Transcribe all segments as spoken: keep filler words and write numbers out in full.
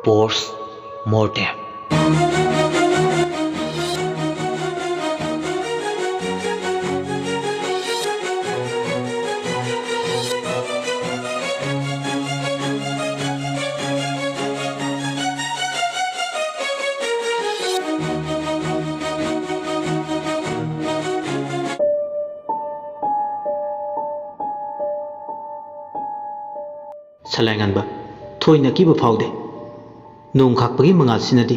Post mortem. ꯁꯂꯥꯏꯉꯥꯟꯕ ꯊꯣꯏꯅ ꯑꯀꯤꯕ ꯐꯥꯎꯗꯦ꯫ ꯅꯣꯡ ꯈꯥꯛꯄꯒꯤ ꯃꯉꯥꯜꯁꯤꯅꯗꯤ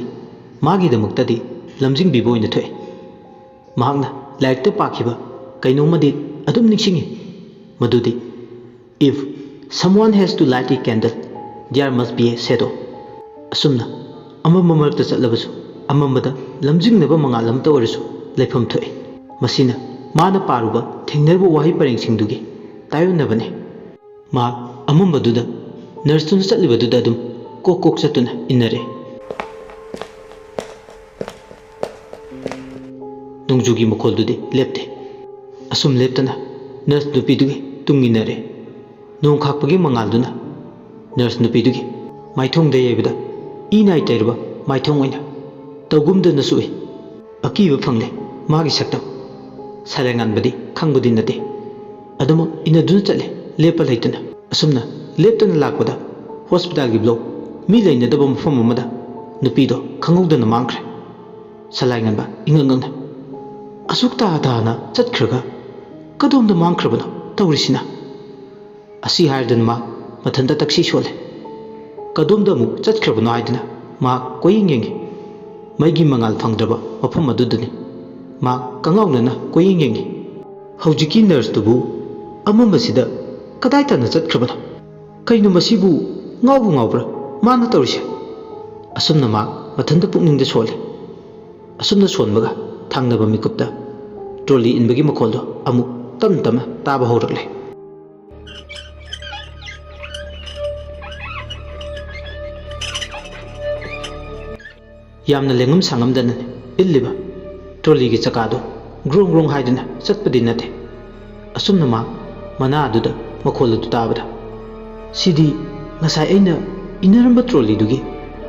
ꯃꯥꯒꯤꯗꯃꯛꯇꯗꯤ ꯂꯝꯖꯤꯡꯕꯤꯕ ꯑꯣꯏꯅ ꯊꯣꯛꯑꯦ꯫ ꯃꯍꯥꯛꯅ ꯂꯥꯏꯔꯤꯛꯇ ꯄꯥꯈꯤꯕ ꯀꯩꯅꯣꯝꯃꯗꯤ ꯑꯗꯨꯝ ꯅꯤꯡꯁꯤꯡꯉꯤ, ꯃꯗꯨꯗꯤ "If someone has to light a candle, there must be a shadow." ꯑꯁꯨꯝꯅ ꯑꯃꯝꯕ ꯃꯔꯛꯇ ꯆꯠꯂꯕꯁꯨ ꯑꯃꯝꯕꯗ ꯂꯝꯖꯤꯡꯅꯕ ꯃꯉꯥꯜ ꯑꯃꯠꯇ ꯑꯣꯏꯔꯁꯨ ꯂꯩꯐꯝ ꯊꯣꯛꯏ꯫ ꯃꯁꯤꯅ ꯃꯥꯅ ꯄꯥꯔꯨꯕ ꯊꯦꯡꯅꯔꯨꯕ ꯋꯥꯍꯩ ꯄꯔꯦꯡꯁꯤꯡꯗꯨꯒꯤ ꯇꯥꯏꯌꯣꯟꯅꯕꯅꯤ꯫ ꯃꯍꯥꯛ ꯑꯃꯝꯕꯗꯨꯗ ꯅꯔꯁꯇꯨꯅ ꯆꯠꯂꯤꯕꯗꯨꯗ ꯑꯗꯨꯝ ꯀꯣꯛ ꯀꯣꯛ ꯆꯠꯇꯨꯅ ꯏꯟꯅꯔꯦ꯫ ꯅꯣꯡꯖꯨꯒꯤ ꯃꯈꯣꯜꯗꯨꯗꯤ ꯂꯦꯞꯇꯦ꯫ ꯑꯁꯨꯝ ꯂꯦꯞꯇꯅ ꯅꯔꯁ ꯅꯨꯄꯤꯗꯨꯒꯤ ꯇꯨꯡ ꯏꯟꯅꯔꯦ꯫ ꯅꯣꯡ ꯈꯥꯛꯄꯒꯤ ꯃꯉꯥꯜꯗꯨꯅ ꯅꯔꯁ ꯅꯨꯄꯤꯗꯨꯒꯤ ꯃꯥꯏꯊꯣꯡꯗ ꯌꯩꯕꯗ ꯏ ꯅꯥꯏ ꯇꯩꯔꯕ ꯃꯥꯏꯊꯣꯡ ꯑꯣꯏꯅ ꯇꯧꯒꯨꯝꯗꯅ ꯁꯣꯛꯏ꯫ ꯑꯀꯤꯕ ꯐꯪꯂꯦ ꯃꯥꯒꯤ ꯁꯛꯇꯝ꯫ ꯁꯂꯥꯏꯉꯥꯟꯕꯗꯤ ꯈꯪꯕꯗꯤ ꯅꯠꯇꯦ꯫ ꯑꯗꯨꯃꯛ ꯏꯟꯅꯗꯨꯅ ꯆꯠꯂꯦ, ꯂꯦꯞꯄ ꯂꯩꯇꯅ꯫ ꯑꯁꯨꯝꯅ ꯂꯦꯞꯇꯅ ꯂꯥꯛꯄꯗ ꯍꯣꯁꯄꯤꯇꯥꯜꯒꯤ ꯕ꯭ꯂꯣꯛ, ꯃꯤ ꯂꯩꯅꯗꯕ ꯃꯐꯝ ꯑꯃꯗ ꯅꯨꯄꯤꯗꯣ ꯈꯪꯍꯧꯗꯅ ꯃꯥꯡꯈ꯭ꯔꯦ꯫ ꯁꯂꯥꯏꯉꯥꯟꯕ ꯏꯉꯛ ꯉꯛꯅ, "ꯑꯁꯨꯛ ꯇꯥ ꯇꯥꯅ ꯆꯠꯈ꯭ꯔꯒ ꯀꯗꯣꯝꯗ ꯃꯥꯡꯈ꯭ꯔꯕꯅꯣ ꯇꯧꯔꯤꯁꯤꯅ?" ꯑꯁꯤ ꯍꯥꯏꯔꯗꯨꯅ ꯃꯥ ꯃꯊꯟꯇ ꯇꯛꯁꯤ ꯁꯣꯜꯂꯦ꯫ ꯀꯗꯣꯝꯗ ꯑꯃꯨꯛ ꯆꯠꯈ꯭ꯔꯕꯅꯣ ꯍꯥꯏꯗꯨꯅ ꯃꯥ ꯀꯣꯏꯌꯦꯡ ꯌꯦꯡꯉꯤ꯫ ꯃꯩꯒꯤ ꯃꯉꯥꯜ ꯐꯪꯗ꯭ꯔꯕ ꯃꯐꯝ ꯑꯗꯨꯗꯅꯤ ꯃꯥ ꯀꯉꯥꯎꯅꯅ ꯀꯣꯏꯌꯦꯡ ꯌꯦꯡꯉꯤ꯫ ꯍꯧꯖꯤꯛꯀꯤ ꯅꯔꯁꯇꯨꯕꯨ ꯑꯃꯝꯕꯁꯤꯗ ꯀꯗꯥꯏ ꯇꯥꯟꯅ ꯆꯠꯈ꯭ꯔꯕꯅꯣ? ꯀꯩꯅꯣ ꯃꯁꯤꯕꯨ ꯉꯥꯎꯕꯨ ꯉꯥꯎꯕ꯭ꯔꯥ ꯃꯥꯅ ꯇꯧꯔꯤꯁꯦ? ꯑꯁꯨꯝꯅ ꯃꯥ ꯃꯊꯟꯇ ꯄꯨꯛꯅꯤꯡꯗ ꯁꯣꯜꯂꯤ꯫ ꯑꯁꯨꯝꯅ ꯁꯣꯟꯕꯒ ꯊꯪꯅꯕ ꯃꯤꯀꯨꯞꯇ ꯇ꯭ꯔꯣꯂꯤ ꯏꯟꯕꯒꯤ ꯃꯈꯣꯜꯗꯣ ꯑꯃꯨꯛ ꯇꯞꯅ ꯇꯞꯅ ꯇꯥꯕ ꯍꯧꯔꯛꯂꯦ꯫ ꯌꯥꯝꯅ ꯂꯦꯡꯉꯝ ꯁꯥꯡꯉꯝꯗꯅꯅꯦ ꯏꯜꯂꯤꯕ꯫ ꯇ꯭ꯔꯣꯂꯤꯒꯤ ꯆꯀꯥꯗꯣ ꯒ꯭ꯔꯣꯡ ꯒ꯭ꯔꯣꯡ ꯍꯥꯏꯗꯨꯅ ꯆꯠꯄꯗꯤ ꯅꯠꯇꯦ꯫ ꯑꯁꯨꯝꯅ ꯃꯥ ꯃꯅꯥ ꯑꯗꯨꯗ ꯃꯈꯣꯜ ꯑꯗꯨ ꯇꯥꯕꯗ, "ꯁꯤꯗꯤ ꯉꯁꯥꯏ ꯑꯩꯅ ꯏꯟꯅꯔꯝꯕ ꯇ꯭ꯔꯣꯂꯤꯗꯨꯒꯤ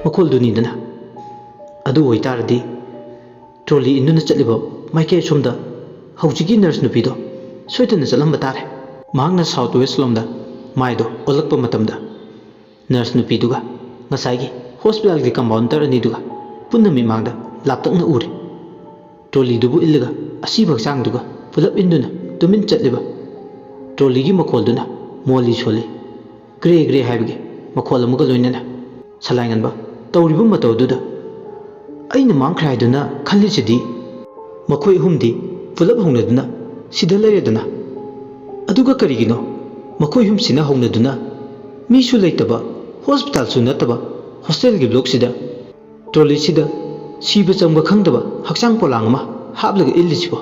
ꯃꯈꯣꯜꯗꯨꯅꯤꯗꯅ꯫ ꯑꯗꯨ ꯑꯣꯏꯇꯥꯔꯗꯤ ꯇ꯭ꯔꯣꯂꯤ ꯏꯟꯗꯨꯅ ꯆꯠꯂꯤꯕ ꯃꯥꯏꯀꯩ ꯑꯁꯣꯝꯗ ꯍꯧꯖꯤꯛꯀꯤ ꯅꯔꯁ ꯅꯨꯄꯤꯗꯣ ꯁꯣꯏꯗꯅ ꯆꯠꯂꯝꯕ ꯇꯥꯔꯦ꯫ ꯃꯍꯥꯛꯅ ꯁꯥꯎꯠ ꯋꯦꯁ ꯂꯣꯝꯗ ꯃꯥꯏꯗꯣ ꯑꯣꯜꯂꯛꯄ ꯃꯇꯝꯗ ꯅꯔꯁ ꯅꯨꯄꯤꯗꯨꯒ ꯉꯁꯥꯏꯒꯤ ꯍꯣꯁꯄꯤꯇꯥꯜꯒꯤ ꯀꯝꯄꯥꯎꯟꯗꯔ ꯑꯅꯤꯗꯨꯒ ꯄꯨꯟꯅ ꯃꯤꯠꯃꯥꯡꯗ ꯂꯥꯞꯇꯛꯅ ꯎꯔꯦ꯫ ꯇ꯭ꯔꯣꯂꯤꯗꯨꯕꯨ ꯏꯜꯂꯒ ꯑꯁꯤꯕ ꯍꯛꯆꯥꯡꯗꯨꯒ ꯄꯨꯂꯞ ꯏꯟꯗꯨꯅ ꯇꯨꯃꯤꯟ ꯆꯠꯂꯤꯕ ꯇ꯭ꯔꯣꯂꯤꯒꯤ ꯃꯈꯣꯜꯗꯨꯅ ꯃꯣꯜꯂꯤ ꯁꯣꯜꯂꯤ ꯒ꯭ꯔꯦ ꯒ꯭ꯔꯦ ꯍꯥꯏꯕꯒꯤ ꯃꯈꯣꯜ ꯑꯃꯒ ꯂꯣꯏꯅꯅ꯫ ꯁꯂꯥꯏꯉꯟꯕ ꯇꯧꯔꯤꯕ ꯃꯇꯧ ꯑꯗꯨꯗ ꯑꯩꯅ ꯃꯥꯡꯈ꯭ꯔꯦ ꯍꯥꯏꯗꯨꯅ ꯈꯜꯂꯤꯁꯤꯗꯤ ꯃꯈꯣꯏ ꯑꯍꯨꯝꯗꯤ ꯄꯨꯂꯞ ꯍꯧꯅꯗꯨꯅ ꯁꯤꯗ ꯂꯩꯔꯦꯗꯅ꯫ ꯑꯗꯨꯒ ꯀꯔꯤꯒꯤꯅꯣ ꯃꯈꯣꯏ ꯑꯍꯨꯝꯁꯤꯅ ꯍꯧꯅꯗꯨꯅ ꯃꯤꯁꯨ ꯂꯩꯇꯕ, ꯍꯣꯁꯄꯤꯇꯥꯜꯁꯨ ꯅꯠꯇꯕ ꯍꯣꯁꯇꯦꯜꯒꯤ ꯕ꯭ꯂꯣꯛꯁꯤꯗ ꯇ꯭ꯔꯣꯂꯤꯁꯤꯗ ꯁꯤꯕ ꯆꯪꯕ ꯈꯪꯗꯕ ꯍꯛꯆꯥꯡ ꯄꯣꯂꯥꯡ ꯑꯃ ꯍꯥꯞꯂꯒ ꯏꯜꯂꯤꯁꯤꯕꯣ?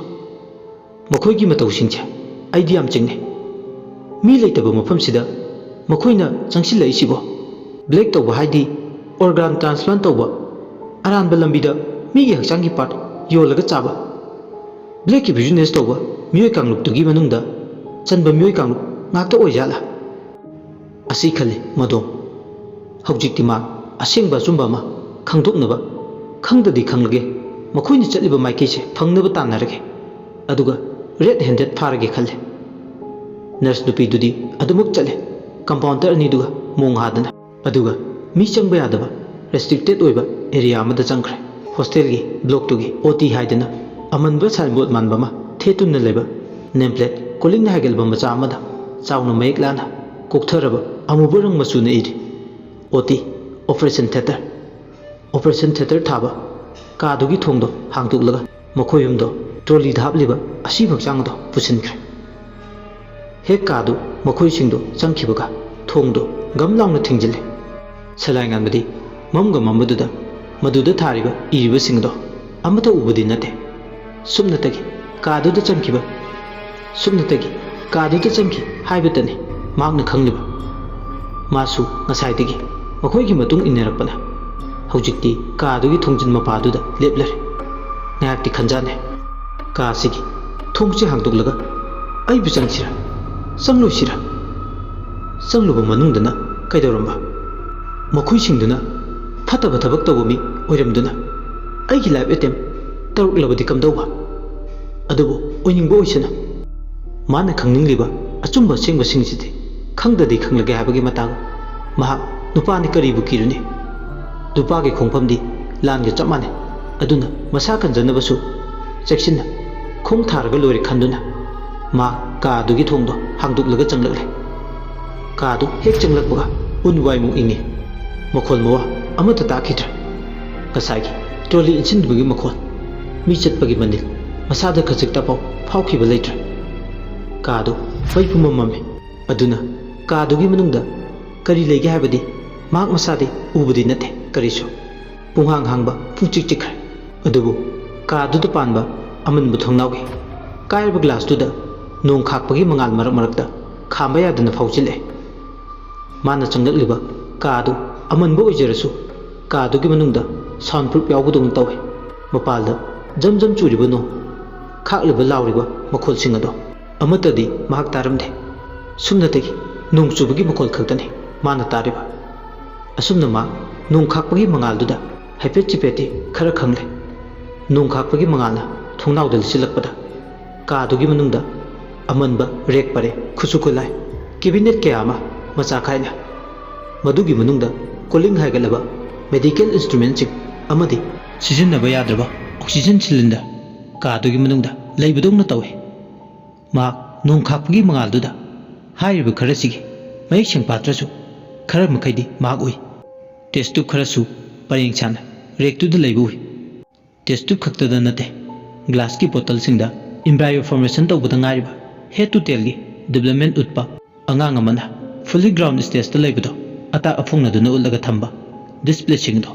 ꯃꯈꯣꯏꯒꯤ ꯃꯇꯧꯁꯤꯡꯁꯦ ꯑꯩꯗꯤ ꯌꯥꯝ ꯆꯤꯡꯅꯩ꯫ ꯃꯤ ꯂꯩꯇꯕ ꯃꯐꯝꯁꯤꯗ ꯃꯈꯣꯏꯅ ꯆꯪꯁꯤꯜꯂꯛꯏꯁꯤꯕꯣ? ꯕ꯭ꯂꯦꯛ ꯇꯧꯕ ꯍꯥꯏꯗꯤ ꯑꯣꯔꯒꯥꯟ ꯇ꯭ꯔꯥꯟꯁꯄ꯭ꯂꯥꯟ ꯇꯧꯕ, ꯑꯔꯥꯟꯕ ꯂꯝꯕꯤꯗ ꯃꯤꯒꯤ ꯍꯛꯆꯥꯡꯒꯤ ꯄꯥꯔꯠ ꯌꯣꯜꯂꯒ ꯆꯥꯕ, ꯕ꯭ꯂꯦꯛꯀꯤ ꯕꯤꯖꯤꯅꯦꯁ ꯇꯧꯕ ꯃꯤꯑꯣꯏ ꯀꯥꯡꯂꯨꯞꯇꯨꯒꯤ ꯃꯅꯨꯡꯗ ꯆꯟꯕ ꯃꯤꯑꯣꯏ ꯀꯥꯡꯂꯨꯞ ꯉꯥꯛꯇ ꯑꯣꯏꯖꯥꯠꯂꯥ? ꯑꯁꯤ ꯈꯜꯂꯤ ꯃꯗꯣꯝ꯫ ꯍꯧꯖꯤꯛꯇꯤ ꯃꯥ ꯑꯁꯦꯡꯕ ꯑꯆꯨꯝꯕ ꯑꯃ ꯈꯪꯗꯣꯛꯅꯕ, ꯈꯪꯗꯗꯤ ꯈꯪꯂꯒꯦ, ꯃꯈꯣꯏꯅ ꯆꯠꯂꯤꯕ ꯃꯥꯏꯀꯩꯁꯦ ꯐꯪꯅꯕ ꯇꯥꯟꯅꯔꯒꯦ, ꯑꯗꯨꯒ ꯔꯦꯗ ꯍꯦꯟꯗꯦꯗ ꯐꯥꯔꯒꯦ ꯈꯜꯂꯦ꯫ ꯅꯔꯁ ꯅꯨꯄꯤꯗꯨꯗꯤ ꯑꯗꯨꯃꯛ ꯆꯠꯂꯦ, ꯀꯝꯄꯥꯎꯟꯗꯔ ꯑꯅꯤꯗꯨꯒ ꯃꯣꯡ ꯍꯥꯗꯅ꯫ ꯑꯗꯨꯒ ꯃꯤ ꯆꯪꯕ ꯌꯥꯗꯕ ꯔꯦꯁꯇ꯭ꯔꯤꯛꯇꯦꯗ ꯑꯣꯏꯕ ꯑꯦꯔꯤꯌꯥ ꯑꯃꯗ ꯆꯪꯈ꯭ꯔꯦ꯫ ꯍꯣꯁꯇꯦꯜꯒꯤ ꯕ꯭ꯂꯣꯛꯇꯨꯒꯤ ꯑꯣ ꯇꯤ ꯍꯥꯏꯗꯅ ꯑꯃꯟꯕ ꯁꯥꯏꯟꯕꯣꯔꯗ ꯃꯥꯟꯕ ꯑꯃ ꯊꯦꯠꯇꯨꯅ ꯂꯩꯕ ꯅꯦꯝ ꯄ꯭ꯂꯦꯠ ꯀꯣꯂꯤꯡꯅ ꯍꯥꯏꯒꯠꯂꯕ ꯃꯆꯥ ꯑꯃꯗ ꯆꯥꯎꯅ ꯃꯌꯦꯛ ꯂꯥꯅ ꯀꯣꯛꯊꯔꯕ ꯑꯃꯨꯕ ꯔꯪ ꯃꯆꯨꯅ ꯏꯔꯤ, "O T, operation theatre". Operation theatre ꯊꯥꯕ ꯀꯥꯗꯨꯒꯤ ꯊꯣꯡꯗꯣ ꯍꯥꯡꯗꯣꯛꯂꯒ ꯃꯈꯣꯏ ꯑꯍꯨꯝꯗꯣ ꯇ꯭ꯔꯣꯂꯤꯗ ꯍꯥꯞꯂꯤꯕ ꯑꯁꯤꯕ ꯍꯛꯆꯥꯡ ꯑꯗꯣ ꯄꯨꯁꯤꯟꯈ꯭ꯔꯦ꯫ ꯍꯦꯛ ꯀꯥꯗꯨ ꯃꯈꯣꯏꯁꯤꯡꯗꯣ ꯆꯪꯈꯤꯕꯒ ꯊꯣꯡꯗꯣ ꯒꯝ ꯂꯥꯎꯅ ꯊꯤꯡꯖꯤꯜꯂꯦ꯫ ꯁꯂꯥꯏꯉꯥꯟꯕꯗꯤ ꯃꯝꯒ ꯃꯝꯕꯗꯨꯗ ꯃꯗꯨꯗ ꯊꯥꯔꯤꯕ ꯏꯔꯤꯕꯁꯤꯡꯗꯣ ꯑꯃꯠꯇ ꯎꯕꯗꯤ ꯅꯠꯇꯦ꯫ ꯁꯨꯞꯅꯇꯒꯤ ꯀꯥꯗꯨꯗ ꯆꯪꯈꯤꯕ, ꯁꯨꯞꯅꯇꯒꯤ ꯀꯥꯗꯨꯗ ꯆꯪꯈꯤ ꯍꯥꯏꯕꯇꯅꯤ ꯃꯍꯥꯛꯅ ꯈꯪꯂꯤꯕ꯫ ꯃꯥꯁꯨ ꯉꯁꯥꯏꯗꯒꯤ ꯃꯈꯣꯏꯒꯤ ꯃꯇꯨꯡ ꯏꯟꯅꯔꯛꯄꯅ ꯍꯧꯖꯤꯛꯇꯤ ꯀꯥꯗꯨꯒꯤ ꯊꯣꯡꯖꯤꯟ ꯃꯄꯥꯗꯨꯗ ꯂꯦꯞꯂꯔꯦ꯫ ꯉꯥꯏꯍꯥꯛꯇꯤ ꯈꯟꯖꯥꯟꯅꯩ꯫ ꯀꯥ ꯑꯁꯤꯒꯤ ꯊꯣꯡꯁꯦ ꯍꯥꯡꯗꯣꯛꯂꯒ ꯑꯩꯕꯨ ꯆꯪꯁꯤꯔꯥ? ꯆꯪꯂꯣꯏꯁꯤꯔꯥ? ꯆꯪꯂꯨꯕ ꯃꯅꯨꯡꯗꯅ ꯀꯩꯗꯧꯔꯝꯕ? ꯃꯈꯣꯏꯁꯤꯡꯗꯨꯅ ꯐꯠꯇꯕ ꯊꯕꯛ ꯇꯧꯕ ꯃꯤ ꯑꯣꯏꯔꯝꯗꯨꯅ ꯑꯩꯒꯤ ꯂꯥꯏꯐ ꯑꯦꯇꯦꯝ ꯇꯔꯨꯛꯂꯕꯗꯤ ꯀꯝꯗꯧꯕ? ꯑꯗꯨꯕꯨ ꯑꯣꯏꯅꯤꯡꯕ ꯑꯣꯏꯁꯅꯨ꯫ ꯃꯥꯅ ꯈꯪꯅꯤꯡꯂꯤꯕ ꯑꯆꯨꯝꯕ ꯑꯁꯦꯡꯕꯁꯤꯡꯁꯤꯗꯤ ꯈꯪꯗꯗꯤ ꯈꯪꯂꯒꯦ ꯍꯥꯏꯕꯒꯤ ꯃꯇꯥꯒꯨꯝ꯫ ꯃꯍꯥꯛ ꯅꯨꯄꯥꯅꯤ, ꯀꯔꯤꯕꯨ ꯀꯤꯔꯨꯅꯤ? ꯅꯨꯄꯥꯒꯤ ꯈꯣꯡꯐꯝꯗꯤ ꯂꯥꯟꯒ ꯆꯞ ꯃꯥꯟꯅꯩ꯫ ꯑꯗꯨꯅ ꯃꯁꯥ ꯀꯟꯖꯅꯕꯁꯨ ꯆꯦꯛꯁꯤꯟꯅ ꯈꯣꯡ ꯊꯥꯔꯒ ꯂꯣꯏꯔꯦ ꯈꯟꯗꯨꯅ ꯃꯥ ꯀꯥ ꯑꯗꯨꯒꯤ ꯊꯣꯡꯗꯣ ꯍꯥꯡꯗꯣꯛꯂꯒ ꯆꯪꯂꯛꯂꯦ꯫ ꯀꯥ ꯑꯗꯨ ꯍꯦꯛ ꯆꯪꯂꯛꯄꯒ ꯎꯟ ꯋꯥꯏꯃꯨꯛ ꯏꯪꯉꯤ꯫ ꯃꯈꯣꯜ ꯃꯋꯥ ꯑꯃꯠꯇ ꯇꯥꯈꯤꯗ꯭ꯔꯦ꯫ ꯉꯁꯥꯏꯒꯤ ꯇ꯭ꯔꯣꯂꯤ ꯏꯟꯁꯤꯟꯕꯒꯤ ꯃꯈꯣꯜ, ꯃꯤ ꯆꯠꯄꯒꯤ ꯃꯅꯤꯜ, ꯃꯁꯥꯗ ꯈꯖꯤꯛꯇꯐꯥꯎ ꯐꯥꯎꯈꯤꯕ ꯂꯩꯇ꯭ꯔꯦ꯫ ꯀꯥ ꯑꯗꯨ ꯃꯩ ꯄꯨꯝꯃꯝ ꯃꯝꯃꯤ꯫ ꯑꯗꯨꯅ ꯀꯥ ꯑꯗꯨꯒꯤ ꯃꯅꯨꯡꯗ ꯀꯔꯤ ꯂꯩꯒꯦ ꯍꯥꯏꯕꯗꯤ ꯃꯍꯥꯛ ꯃꯁꯥꯗꯤ ꯎꯕꯗꯤ ꯅꯠꯇꯦ ꯀꯔꯤꯁꯨ꯫ ꯄꯨꯡꯍꯥꯡ ꯍꯥꯡꯕ, ꯄꯨꯡꯆꯤꯛ ꯆꯤꯛꯈ꯭ꯔꯦ꯫ ꯑꯗꯨꯕꯨ ꯀꯥ ꯑꯗꯨꯗ ꯄꯥꯟꯕ ꯑꯃꯟꯕ ꯊꯣꯡꯅꯥꯎꯒꯤ ꯀꯥꯏꯔꯕ ꯒ꯭ꯂꯥꯁꯇꯨꯗ ꯅꯣꯡ ꯈꯥꯛꯄꯒꯤ ꯃꯉꯥꯜ ꯃꯔꯛ ꯃꯔꯛꯇ ꯈꯥꯝꯕ ꯌꯥꯗꯅ ꯐꯥꯎꯖꯤꯜꯂꯛꯑꯦ꯫ ꯃꯥꯅ ꯆꯪꯂꯛꯂꯤꯕ ꯀꯥ ꯑꯗꯨ ꯑꯃꯟꯕ ꯑꯣꯏꯖꯔꯁꯨ, ꯀꯥ ꯑꯗꯨꯒꯤ ꯃꯅꯨꯡꯗ ꯁꯥꯎꯟ ꯄ꯭ꯔꯨꯐ ꯌꯥꯎꯕꯗꯧꯅ ꯇꯧꯏ꯫ ꯃꯄꯥꯜꯗ ꯖꯝ ꯖꯝ ꯆꯨꯔꯤꯕ ꯅꯣꯡ, ꯈꯥꯛꯂꯤꯕ ꯂꯥꯎꯔꯤꯕ ꯃꯈꯣꯜꯁꯤꯡ ꯑꯗꯣ ꯑꯃꯠꯇꯗꯤ ꯃꯍꯥꯛ ꯇꯥꯔꯝꯗꯦ꯫ ꯁꯨꯞꯅꯇꯒꯤ ꯅꯣꯡ ꯆꯨꯕꯒꯤ ꯃꯈꯣꯜ ꯈꯛꯇꯅꯤ ꯃꯥꯅ ꯇꯥꯔꯤꯕ꯫ ꯑꯁꯨꯝꯅ ꯃꯥ ꯅꯣꯡ ꯈꯥꯛꯄꯒꯤ ꯃꯉꯥꯜꯗꯨꯗ ꯍꯥꯏꯐꯦꯠ ꯆꯤꯐꯦꯠꯇꯤ ꯈꯔ ꯈꯪꯂꯦ꯫ ꯅꯣꯡ ꯈꯥꯛꯄꯒꯤ ꯃꯉꯥꯜꯅ ꯊꯣꯡꯅꯥꯎꯗ ꯂꯤꯁꯤꯜꯂꯛꯄꯗ ꯀꯥꯗꯨꯒꯤ ꯃꯅꯨꯡꯗ ꯑꯃꯟꯕ ꯔꯦꯛ ꯄꯔꯦꯡ, ꯈꯨꯠꯁꯨ ꯈꯨꯠꯂꯥꯏ, ꯀꯦꯕꯤꯅꯦꯠ ꯀꯌꯥ ꯑꯃ ꯃꯆꯥ ꯈꯥꯏꯅ, ꯃꯗꯨꯒꯤ ꯃꯅꯨꯡꯗ ꯀꯣꯂꯤꯡ ꯍꯥꯏꯒꯠꯂꯕ ꯃꯦꯗꯤꯀꯦꯜ ꯏꯟꯁꯇ꯭ꯔꯨꯃꯦꯟꯁꯤꯡ ꯑꯃꯗꯤ ꯁꯤꯖꯤꯟꯅꯕ ꯌꯥꯗ꯭ꯔꯕ ꯑꯣꯛꯁꯤꯖꯟ ꯁꯤꯂꯤꯟꯗꯔ ꯀꯥꯗꯨꯒꯤ ꯃꯅꯨꯡꯗ ꯂꯩꯕꯗꯧꯅ ꯇꯧꯏ꯫ ꯃꯍꯥꯛ ꯅꯣꯡ ꯈꯥꯛꯄꯒꯤ ꯃꯉꯥꯜꯗꯨꯗ ꯍꯥꯏꯔꯤꯕ ꯈꯔꯁꯤꯒꯤ ꯃꯌꯦꯛ ꯁꯦꯡ ꯄꯥꯠꯇ꯭ꯔꯁꯨ ꯈꯔ ꯃꯈꯩꯗꯤ ꯃꯍꯥꯛ ꯎꯏ꯫ ꯇꯦꯁ ꯇ꯭ꯌꯨꯕ ꯈꯔꯁꯨ ꯄꯔꯦꯡ ꯁꯥꯅ ꯔꯦꯛꯇꯨꯗ ꯂꯩꯕ ꯎꯏ꯫ ꯇꯦꯁ ꯇ꯭ꯌꯨꯕ ꯈꯛꯇꯗ ꯅꯠꯇꯦ, ꯒ꯭ꯂꯥꯁꯀꯤ ꯕꯣꯇꯜꯁꯤꯡꯗ ꯏꯝꯕ꯭ꯔꯥꯏꯌꯣ ꯐꯣꯔꯃꯦꯁꯟ ꯇꯧꯕꯗ ꯉꯥꯏꯔꯤꯕ ꯍꯦꯗ ꯇꯨ ꯇꯦꯜꯒꯤ ꯗꯤꯕ꯭ꯂꯞꯃꯦꯟ ꯎꯠꯄ ꯑꯉꯥꯡ ꯑꯃꯅ ꯐꯨꯜꯂꯤ ꯒ꯭ꯔꯥꯎꯟ ꯁ꯭ꯇꯦꯖꯇ ꯂꯩꯕꯗꯣ ꯑꯇꯥꯛ ꯑꯐꯣꯡꯅꯗꯨꯅ ꯎꯠꯂꯒ ꯊꯝꯕ ꯗꯤꯁꯄ꯭ꯂꯦꯁꯤꯡꯗꯣ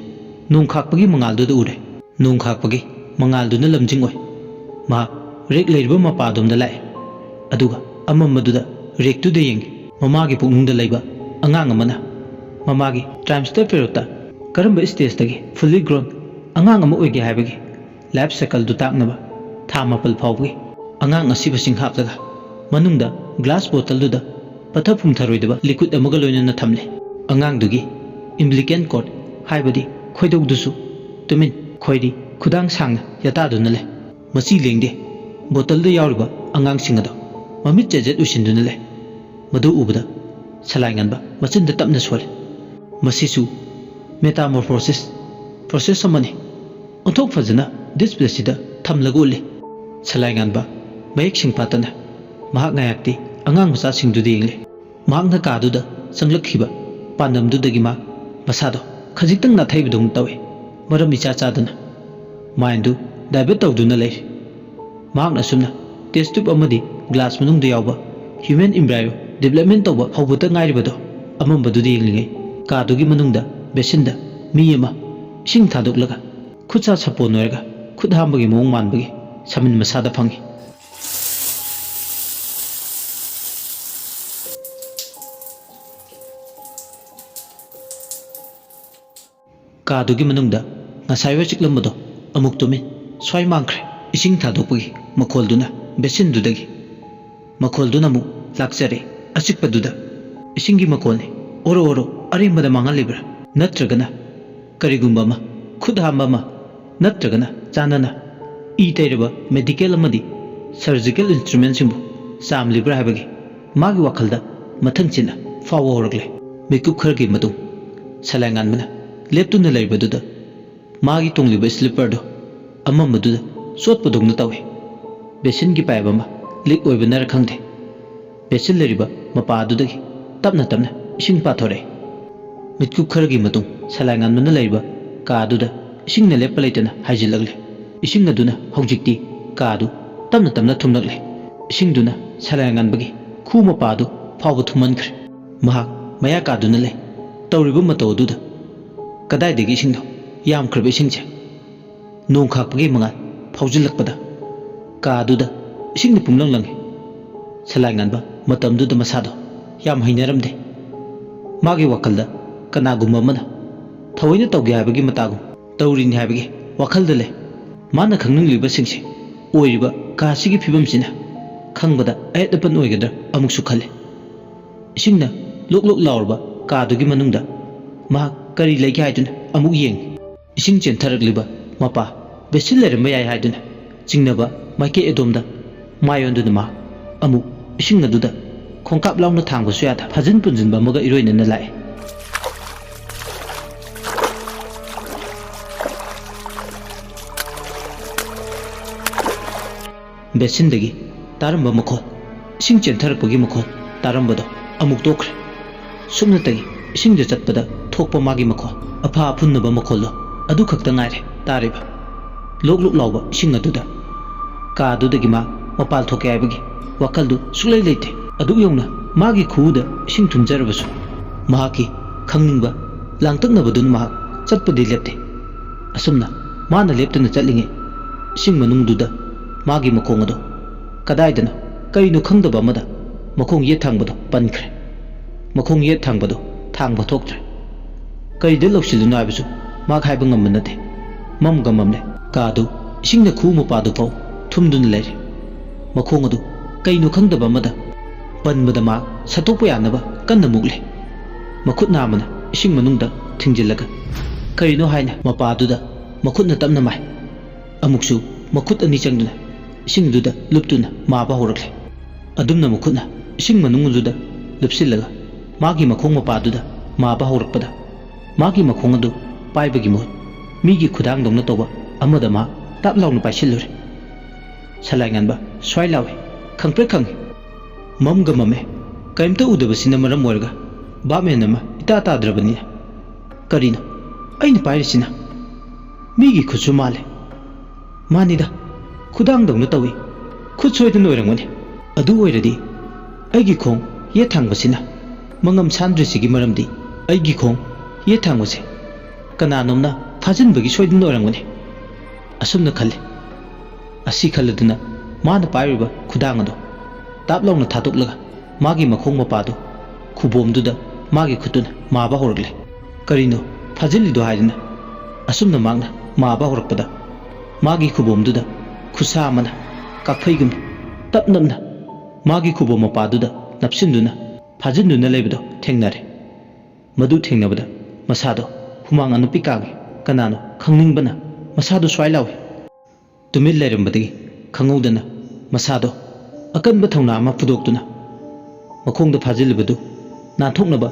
ꯅꯣꯡ ꯈꯥꯛꯄꯒꯤ ꯃꯉꯥꯜꯗꯨꯗ ꯎꯔꯦ꯫ ꯅꯣꯡ ꯈꯥꯛꯄꯒꯤ ꯃꯉꯥꯜꯗꯨꯅ ꯂꯝꯖꯤꯡ ꯑꯣꯏ꯫ ꯃꯍꯥꯛ ꯔꯦꯛ ꯂꯩꯔꯤꯕ ꯃꯄꯥ ꯑꯗꯣꯝꯗ ꯂꯥꯛꯑꯦ꯫ ꯑꯗꯨꯒ ꯑꯃꯝꯕꯗꯨꯗ ꯔꯦꯛꯇꯨꯗ ꯌꯦꯡꯉꯤ꯫ ꯃꯃꯥꯒꯤ ꯄꯨꯛꯅꯨꯡꯗ ꯂꯩꯕ ꯑꯉꯥꯡ ꯑꯃꯅ ꯃꯃꯥꯒꯤ ꯇ꯭ꯔꯥꯏꯝꯁꯇꯔ ꯄꯦꯔꯣꯠꯇ ꯀꯔꯝꯕ ꯁ꯭ꯇꯦꯖꯇꯒꯤ ꯐꯨꯜꯂꯤ ꯒ꯭ꯔꯣꯟ ꯑꯉꯥꯡ ꯑꯃ ꯑꯣꯏꯒꯦ ꯍꯥꯏꯕꯒꯤ ꯂꯥꯏꯐ ꯁꯥꯏꯀꯜꯗꯨ ꯇꯥꯛꯅꯕ ꯊꯥ ꯃꯥꯄꯜ ꯐꯥꯎꯕꯒꯤ ꯑꯉꯥꯡ ꯑꯁꯤꯕꯁꯤꯡ ꯍꯥꯞꯂꯒ ꯃꯅꯨꯡꯗ ꯒ꯭ꯂꯥꯁ ꯕꯣꯇꯜꯗꯨꯗ ꯄꯠꯊ ꯄꯨꯝꯊꯔꯣꯏꯗꯕ ꯂꯤꯀ꯭ꯋꯤꯠ ꯑꯃꯒ ꯂꯣꯏꯅꯅ ꯊꯝꯂꯦ꯫ ꯑꯉꯥꯡꯗꯨꯒꯤ ꯏꯝꯕ꯭ꯂꯤꯀꯦꯟ ꯀꯣꯔꯗ ꯍꯥꯏꯕꯗꯤ ꯈꯣꯏꯗꯧꯗꯨꯁꯨ ꯇꯨꯃꯤꯟ ꯈꯣꯏꯔꯤ, ꯈꯨꯗꯥꯡ ꯁꯥꯡꯅ ꯌꯥꯇꯥꯗꯨꯅ ꯂꯩ꯫ ꯃꯆꯤ ꯂꯦꯡꯗꯦ꯫ ꯕꯣꯇꯜꯗ ꯌꯥꯎꯔꯤꯕ ꯑꯉꯥꯡꯁꯤꯡ ꯑꯗꯣ ꯃꯃꯤꯠ ꯆꯦꯖꯦꯠ ꯎꯏꯁꯤꯟꯗꯨꯅ ꯂꯩ꯫ ꯃꯗꯨ ꯎꯕꯗ ꯁꯂꯥꯏ ꯉꯥꯟꯕ ꯃꯆꯤꯟꯗ ꯇꯞꯅ ꯁꯣꯜꯂꯤ꯫ ꯃꯁꯤꯁꯨ metamorphosis process ꯑꯃꯅꯤ꯫ ꯑꯣꯟꯊꯣꯛ ꯐꯖꯅ ꯗꯤꯁꯄ꯭ꯂꯦꯁꯤꯗ ꯊꯝꯂꯒ ꯎꯠꯂꯤ꯫ ꯁꯂꯥꯏ ꯉꯥꯟꯕ ꯃꯌꯦꯛ ꯁꯦꯡꯐꯥꯠꯇꯅ ꯃꯍꯥꯛ ꯉꯥꯏꯍꯥꯛꯇꯤ ꯑꯉꯥꯡ ꯃꯆꯥꯁꯤꯡꯗꯨꯗ ꯌꯦꯡꯂꯤ꯫ ꯃꯍꯥꯛꯅ ꯀꯥꯗꯨꯗ ꯆꯪꯂꯛꯈꯤꯕ ꯄꯥꯟꯗꯝꯗꯨꯗꯒꯤ ꯃꯍꯥꯛ ꯃꯁꯥꯗꯣ ꯈꯖꯤꯛꯇꯪ ꯅꯥꯊꯩꯕꯗꯧꯅ ꯇꯧꯏ꯫ ꯃꯔꯝ ꯏꯆꯥ ꯆꯥꯗꯅ ꯃꯥꯏꯟꯗꯨ divert ꯇꯧꯗꯨꯅ ꯂꯩꯔꯤ꯫ ꯃꯍꯥꯛꯅ ꯑꯁꯨꯝꯅ test tube ꯑꯃꯗꯤ glass ꯃꯅꯨꯡꯗ ꯌꯥꯎꯕ human embryo development ꯇꯧꯕ ꯍꯧꯕꯇ ꯉꯥꯏꯔꯤꯕꯗꯣ ꯑꯃꯝꯕꯗꯨꯗ ꯌꯦꯡꯂꯤꯉꯩ ꯀꯥꯗꯨꯒꯤ ꯃꯅꯨꯡꯗ basinꯗ ꯃꯤ ꯑꯃ ꯏꯁꯤꯡ ꯊꯥꯗꯣꯛꯂꯒ ꯈꯨꯠ ꯁꯥ ꯁꯥꯄꯣꯟ ꯑꯣꯏꯔꯒ ꯈꯨꯠ ꯍꯥꯝꯕꯒꯤ ꯃꯑꯣꯡ ꯃꯥꯟꯕꯒꯤ ꯁꯃꯤꯟ ꯃꯁꯥꯗ ꯐꯪꯏ꯫ ꯀꯥꯗꯨꯒꯤ ꯃꯅꯨꯡꯗ ꯉꯁꯥꯏꯋꯥꯏ ꯆꯤꯛꯂꯝꯕꯗꯣ ꯑꯃꯨꯛ ꯇꯨꯃꯤꯟ ꯁ꯭ꯋꯥꯏ ꯃꯥꯡꯈ꯭ꯔꯦ꯫ ꯏꯁꯤꯡ ꯊꯥꯗꯣꯛꯄꯒꯤ ꯃꯈꯣꯜꯗꯨꯅ basinꯗꯨꯗꯒꯤ꯫ ꯃꯈꯣꯜꯗꯨꯅ ꯑꯃꯨꯛ ꯂꯥꯛꯆꯔꯦ ꯑꯆꯤꯛꯄꯗꯨꯗ꯫ ꯏꯁꯤꯡꯒꯤ ꯃꯈꯣꯜꯅꯤ꯫ ꯑꯣꯔꯣ ꯑꯣꯔꯣ ꯑꯔꯦꯝꯕꯗ ꯃꯥꯡꯍꯜꯂꯤꯕ꯭ꯔꯥ? ꯅꯠꯇ꯭ꯔꯒꯅ ꯀꯔꯤꯒꯨꯝꯕ ꯑꯃ, ꯈꯨꯠ ꯍꯥꯝꯕ ꯑꯃ, ꯅꯠꯇ꯭ꯔꯒꯅ ꯆꯥꯟꯅꯅ ꯏ ꯇꯩꯔꯕ medical ꯑꯃꯗꯤ surgical instrumentꯁꯤꯡꯕꯨ ꯆꯥꯝꯂꯤꯕ꯭ꯔꯥ ꯍꯥꯏꯕꯒꯤ ꯃꯥꯒꯤ ꯋꯥꯈꯜꯗ ꯃꯊꯪ ꯆꯤꯟꯅ ꯐꯥꯎꯕ ꯍꯧꯔꯛꯂꯦ꯫ ꯃꯤꯀꯨꯞ ꯈꯔꯒꯤ ꯃꯇꯨꯡ ꯁꯂꯥꯏ ꯉꯥꯟꯕꯅ ꯂꯦꯞꯇꯨꯅ ꯂꯩꯕꯗꯨꯗ ꯃꯥꯒꯤ ꯇꯣꯡꯂꯤꯕ slipperꯗꯨ ꯑꯃꯝꯕꯗꯨꯗ ꯆꯣꯠꯄꯗꯧꯅ ꯇꯧꯏ꯫ Basinꯒꯤ pipe ꯑꯃ leak ꯑꯣꯏꯕꯅꯔ ꯈꯪꯗꯦ, basin ꯂꯩꯔꯤꯕ ꯃꯄꯥ ꯑꯗꯨꯗꯒꯤ ꯇꯞꯅ ꯇꯞꯅ ꯏꯁꯤꯡ ꯄꯥꯊꯣꯔꯛꯏ꯫ ꯃꯤꯠꯀꯨꯞ ꯈꯔꯒꯤ ꯃꯇꯨꯡ ꯁꯂꯥꯏ ꯉꯥꯟꯕꯅ ꯂꯩꯔꯤꯕ ꯀꯥ ꯑꯗꯨꯗ ꯏꯁꯤꯡꯅ ꯂꯦꯞꯄ ꯂꯩꯇꯅ ꯍꯥꯏꯖꯤꯜꯂꯛꯂꯦ꯫ ꯏꯁꯤꯡ ꯑꯗꯨꯅ ꯍꯧꯖꯤꯛꯇꯤ ꯀꯥ ꯑꯗꯨ ꯇꯞꯅ ꯇꯞꯅ ꯊꯨꯝꯂꯛꯂꯦ꯫ ꯏꯁꯤꯡꯗꯨꯅ ꯁꯂꯥꯏ ꯉꯥꯟꯕꯒꯤ ꯈꯨ ꯃꯄꯥ ꯑꯗꯨ ꯐꯥꯎꯕ ꯊꯨꯝꯍꯟꯈ꯭ꯔꯦ꯫ ꯃꯍꯥꯛ ꯃꯌꯥ ꯀꯥꯗꯨꯅ ꯂꯩ꯫ ꯇꯧꯔꯤꯕ ꯃꯇꯧ ꯑꯗꯨꯗ ꯀꯗꯥꯏꯗꯒꯤ ꯏꯁꯤꯡꯅꯣ? ꯌꯥꯝꯈ꯭ꯔꯕ ꯏꯁꯤꯡꯁꯦ ꯅꯣꯡ ꯈꯥꯛꯄꯒꯤ ꯃꯉꯥꯜ ꯐꯥꯎꯖꯤꯜꯂꯛꯄꯗ ꯀꯥ ꯑꯗꯨꯗ ꯏꯁꯤꯡꯅ ꯄꯨꯝꯂꯪ ꯂꯪꯉꯤ꯫ ꯁꯂꯥꯏ ꯉꯥꯟꯕ ꯃꯇꯝꯗꯨꯗ ꯃꯁꯥꯗꯣ ꯌꯥꯝ ꯍꯩꯅꯔꯝꯗꯦ꯫ ꯃꯥꯒꯤ ꯋꯥꯈꯜꯗ ꯀꯅꯥꯒꯨꯝꯕ ꯑꯃꯅ ꯊꯑꯣꯏꯅ ꯇꯧꯒꯦ ꯍꯥꯏꯕꯒꯤ ꯃꯇꯥꯒꯨꯝ ꯇꯧꯔꯤꯅꯤ ꯍꯥꯏꯕꯒꯤ ꯋꯥꯈꯜꯗ ꯂꯩ꯫ ꯃꯥꯅ ꯈꯪꯅꯤꯡꯂꯤꯕꯁꯤꯡꯁꯦ ꯑꯣꯏꯔꯤꯕ ꯀꯥ ꯑꯁꯤꯒꯤ ꯐꯤꯕꯝꯁꯤꯅ ꯈꯪꯕꯗ ꯑꯌꯦꯠ ꯑꯄꯟ ꯑꯣꯏꯒꯗ꯭ꯔꯥ ꯑꯃꯨꯛꯁꯨ ꯈꯜꯂꯤ꯫ ꯏꯁꯤꯡꯅ ꯂꯣꯛ ꯂꯣꯛ ꯂꯥꯎꯔꯕ ꯀꯥꯗꯨꯒꯤ ꯃꯅꯨꯡꯗ ꯃꯍꯥꯛ ꯀꯔꯤ ꯂꯩꯒꯦ ꯍꯥꯏꯗꯨꯅ ꯑꯃꯨꯛ ꯌꯦꯡꯉꯤ꯫ ꯏꯁꯤꯡ ꯆꯦꯟꯊꯔꯛꯂꯤꯕ ꯃꯄꯥ ꯕꯦꯁꯤꯟ ꯂꯩꯔꯝꯕ ꯌꯥꯏ ꯍꯥꯏꯗꯨꯅ ꯆꯤꯡꯅꯕ ꯃꯥꯏꯀꯩ ꯑꯗꯣꯝꯗ ꯃꯥꯏ ꯑꯣꯟꯗꯨꯅ ꯃꯍꯥꯛ ꯑꯃꯨꯛ ꯏꯁꯤꯡ ꯑꯗꯨꯗ ꯈꯣꯡꯀꯥꯞ ꯂꯥꯎꯅ ꯊꯥꯡꯕꯁꯨ ꯌꯥꯗ ꯐꯥꯖꯤꯟ ꯄꯨꯟꯁꯤꯟꯕ ꯑꯃꯒ ꯏꯔꯣꯏꯅꯅ ꯂꯥꯛꯑꯦ꯫ ꯕꯦꯁꯤꯟꯗꯒꯤ ꯇꯥꯔꯝꯕ ꯃꯈꯣꯜ, ꯏꯁꯤꯡ ꯆꯦꯟꯊꯔꯛꯄꯒꯤ ꯃꯈꯣꯜ ꯇꯥꯔꯝꯕꯗꯣ ꯑꯃꯨꯛ ꯇꯣꯛꯈ꯭ꯔꯦ꯫ ꯁꯨꯞꯅꯇꯒꯤ ꯏꯁꯤꯡꯗ ꯆꯠꯄꯗ ꯊꯣꯛꯄ ꯃꯥꯒꯤ ꯃꯈꯣꯜ, ꯑꯐꯥ ꯑꯐꯨꯟꯅꯕ ꯃꯈꯣꯜꯗꯣ ꯑꯗꯨ ꯈꯛꯇ ꯉꯥꯏꯔꯦ ꯇꯥꯔꯤꯕ꯫ ꯂꯣꯛ ꯂꯣꯛ ꯂꯥꯎꯕ ꯏꯁꯤꯡ ꯑꯗꯨꯗ꯫ ꯀꯥ ꯑꯗꯨꯗꯒꯤ ꯃꯥ ꯃꯄꯥꯜ ꯊꯣꯛꯀꯦ ꯍꯥꯏꯕꯒꯤ ꯋꯥꯈꯜꯗꯨ ꯁꯨꯛꯂꯩ ꯂꯩꯇꯦ꯫ ꯑꯗꯨꯛ ꯌꯧꯅ ꯃꯥꯒꯤ ꯈꯨꯎꯗ ꯏꯁꯤꯡ ꯊꯨꯝꯖꯔꯕꯁꯨ ꯃꯍꯥꯛꯀꯤ ꯈꯪꯅꯤꯡꯕ ꯂꯥꯡꯇꯛꯅꯕꯗꯨꯅ ꯃꯍꯥꯛ ꯆꯠꯄꯗꯤ ꯂꯦꯞꯇꯦ꯫ ꯑꯁꯨꯝꯅ ꯃꯥꯅ ꯂꯦꯞꯇꯅ ꯆꯠꯂꯤꯉꯩ ꯏꯁꯤꯡ ꯃꯅꯨꯡꯗꯨꯗ ꯃꯥꯒꯤ ꯃꯈꯣꯡ ꯑꯗꯨ ꯀꯗꯥꯏꯗꯅꯣ ꯀꯔꯤꯅꯣ ꯈꯪꯗꯕ ꯑꯃꯗ ꯃꯈꯣꯡ ꯌꯦꯠ ꯊꯥꯡꯕꯗꯨ ꯄꯟꯈ꯭ꯔꯦ꯫ ꯃꯈꯣꯡ ꯌꯦꯠ ꯊꯥꯡꯕꯗꯨ ꯊꯥꯡꯕ ꯊꯣꯛꯇ꯭ꯔꯦ꯫ ꯀꯔꯤꯗ ꯂꯧꯁꯤꯜꯂꯤꯅꯣ ꯍꯥꯏꯕꯁꯨ ꯃꯍꯥꯛ ꯍꯥꯏꯕ ꯉꯝꯕ ꯅꯠꯇꯦ꯫ ꯃꯝꯒ ꯃꯝꯂꯦ꯫ ꯀꯥ ꯑꯗꯨ ꯏꯁꯤꯡꯅ ꯈꯨ ꯃꯄꯥꯗꯨ ꯐꯥꯎ ꯊꯨꯝꯗꯨꯅ ꯂꯩꯔꯦ꯫ ꯃꯈꯣꯡ ꯑꯗꯨ ꯀꯩꯅꯣ ꯈꯪꯗꯕ ꯑꯃꯗ ꯄꯟꯕꯗ ꯃꯍꯥꯛ ꯁꯠꯇꯣꯛꯄ ꯌꯥꯅꯕ ꯀꯟꯅ ꯃꯨꯛꯂꯦ꯫ ꯃꯈꯨꯠ ꯅꯥꯝꯃꯅ ꯏꯁꯤꯡ ꯃꯅꯨꯡꯗ ꯊꯤꯡꯖꯤꯜꯂꯒ ꯀꯔꯤꯅꯣ ꯍꯥꯏꯅ ꯃꯄꯥꯗꯨꯗ ꯃꯈꯨꯠꯅ ꯇꯞꯅ ꯃꯥꯏ꯫ ꯑꯃꯨꯛꯁꯨ ꯃꯈꯨꯠ ꯑꯅꯤ ꯆꯪꯗꯨꯅ ꯏꯁꯤꯡꯗꯨꯗ ꯂꯨꯞꯇꯨꯅ ꯃꯥꯕ ꯍꯧꯔꯛꯂꯦ꯫ ꯑꯗꯨꯝꯅ ꯃꯈꯨꯠꯅ ꯏꯁꯤꯡ ꯃꯅꯨꯡꯗꯨꯗ ꯂꯨꯞꯁꯤꯜꯂꯒ ꯃꯥꯒꯤ ꯃꯈꯣꯡ ꯃꯄꯥꯗꯨꯗ ꯃꯥꯕ ꯍꯧꯔꯛꯄꯗ ꯃꯥꯒꯤ ꯃꯈꯣꯡ ꯑꯗꯨ ꯄꯥꯏꯕꯒꯤ ꯃꯍꯨꯠ ꯃꯤꯒꯤ ꯈꯨꯗꯥꯡꯗꯧꯅ ꯇꯧꯕ ꯑꯃꯗ ꯃꯥ ꯇꯥꯞ ꯂꯥꯎꯅ ꯄꯥꯏꯁꯤꯜꯂꯨꯔꯦ꯫ ꯁꯂꯥꯏ ꯉꯥꯟꯕ ꯁ꯭ꯋꯥꯏ ꯂꯥꯎꯏ, ꯈꯪꯄ꯭ꯔꯦꯛ ꯈꯪꯏ꯫ ꯃꯝꯒ ꯃꯝꯃꯦ꯫ ꯀꯔꯤꯝꯇ ꯎꯗꯕꯁꯤꯅ ꯃꯔꯝ ꯑꯣꯏꯔꯒ ꯚꯥꯞ ꯃꯦꯟ ꯑꯃ ꯏꯇꯥ ꯇꯥꯗ꯭ꯔꯕꯅꯤꯅ꯫ ꯀꯔꯤꯅꯣ ꯑꯩꯅ ꯄꯥꯏꯔꯤꯁꯤꯅ? ꯃꯤꯒꯤ ꯈꯨꯠꯁꯨ ꯃꯥꯜꯂꯦ꯫ ꯃꯥꯅꯤꯗ, ꯈꯨꯗꯥꯡꯗꯧꯅ ꯇꯧꯏ꯫ ꯈꯨꯠ ꯁꯣꯏꯗꯅ ꯑꯣꯏꯔꯝꯒꯅꯤ꯫ ꯑꯗꯨ ꯑꯣꯏꯔꯗꯤ ꯑꯩꯒꯤ ꯈꯣꯡ ꯌꯦꯠ ꯊꯥꯡꯕꯁꯤꯅ ꯃꯉꯝ ꯁꯥꯟꯗ꯭ꯔꯤꯁꯤꯒꯤ ꯃꯔꯝꯗꯤ ꯑꯩꯒꯤ ꯈꯣꯡ ꯌꯦꯠ ꯊꯥꯡꯕꯁꯦ ꯀꯅꯥꯅꯣꯝꯅ ꯐꯥꯖꯤꯟꯕꯒꯤ ꯁꯣꯏꯗꯅ ꯑꯣꯏꯔꯝꯒꯅꯤ꯫ ꯑꯁꯨꯝꯅ ꯈꯜꯂꯤ꯫ ꯑꯁꯤ ꯈꯜꯂꯗꯨꯅ ꯃꯥꯅ ꯄꯥꯏꯔꯤꯕ ꯈꯨꯗꯥꯡ ꯑꯗꯨ ꯇꯥꯞ ꯂꯥꯎꯅ ꯊꯥꯗꯣꯛꯂꯒ ꯃꯥꯒꯤ ꯃꯈꯣꯡ ꯃꯄꯥꯗꯨ ꯈꯨꯕꯣꯝꯗꯨꯗ ꯃꯥꯒꯤ ꯈꯨꯠꯇꯨꯅ ꯃꯥꯕ ꯍꯧꯔꯛꯂꯦ꯫ ꯀꯔꯤꯅꯣ ꯐꯥꯖꯤꯜꯂꯤꯗꯣ ꯍꯥꯏꯗꯨꯅ ꯑꯁꯨꯝꯅ ꯃꯍꯥꯛꯅ ꯃꯥꯕ ꯍꯧꯔꯛꯄꯗ ꯃꯥꯒꯤ ꯈꯨꯕꯣꯝꯗꯨꯗ ꯈꯨꯠꯁꯥ ꯑꯃꯅ ꯀꯥꯛꯐꯩꯒꯨꯝꯅ ꯇꯞ ꯅꯞꯅ ꯃꯥꯒꯤ ꯈꯨꯕꯣꯝ ꯃꯄꯥꯗꯨꯗ ꯅꯞꯁꯤꯟꯗꯨꯅ ꯐꯥꯖꯤꯟꯗꯨꯅ ꯂꯩꯕꯗꯣ ꯊꯦꯡꯅꯔꯦ꯫ ꯃꯗꯨ ꯊꯦꯡꯅꯕꯗ ꯃꯁꯥꯗꯣ ꯍꯨꯃꯥꯡ ꯑꯅꯞꯄꯤ ꯀꯥꯡꯉꯤ꯫ ꯀꯅꯥꯅꯣ ꯈꯪꯅꯤꯡꯕꯅ ꯃꯁꯥꯗꯣ ꯁ꯭ꯋꯥꯏ ꯂꯥꯎꯏ꯫ ꯇꯨꯃꯤꯟ ꯂꯩꯔꯝꯕꯗꯒꯤ ꯈꯪꯍꯧꯗꯅ ꯃꯁꯥꯗꯣ ꯑꯀꯟꯕ ꯊꯧꯅꯥ ꯑꯃ ꯐꯨꯗꯣꯛꯇꯨꯅ ꯃꯈꯣꯡꯗ ꯐꯥꯖꯤꯜꯂꯤꯕꯗꯨ ꯅꯥꯟꯊꯣꯛꯅꯕ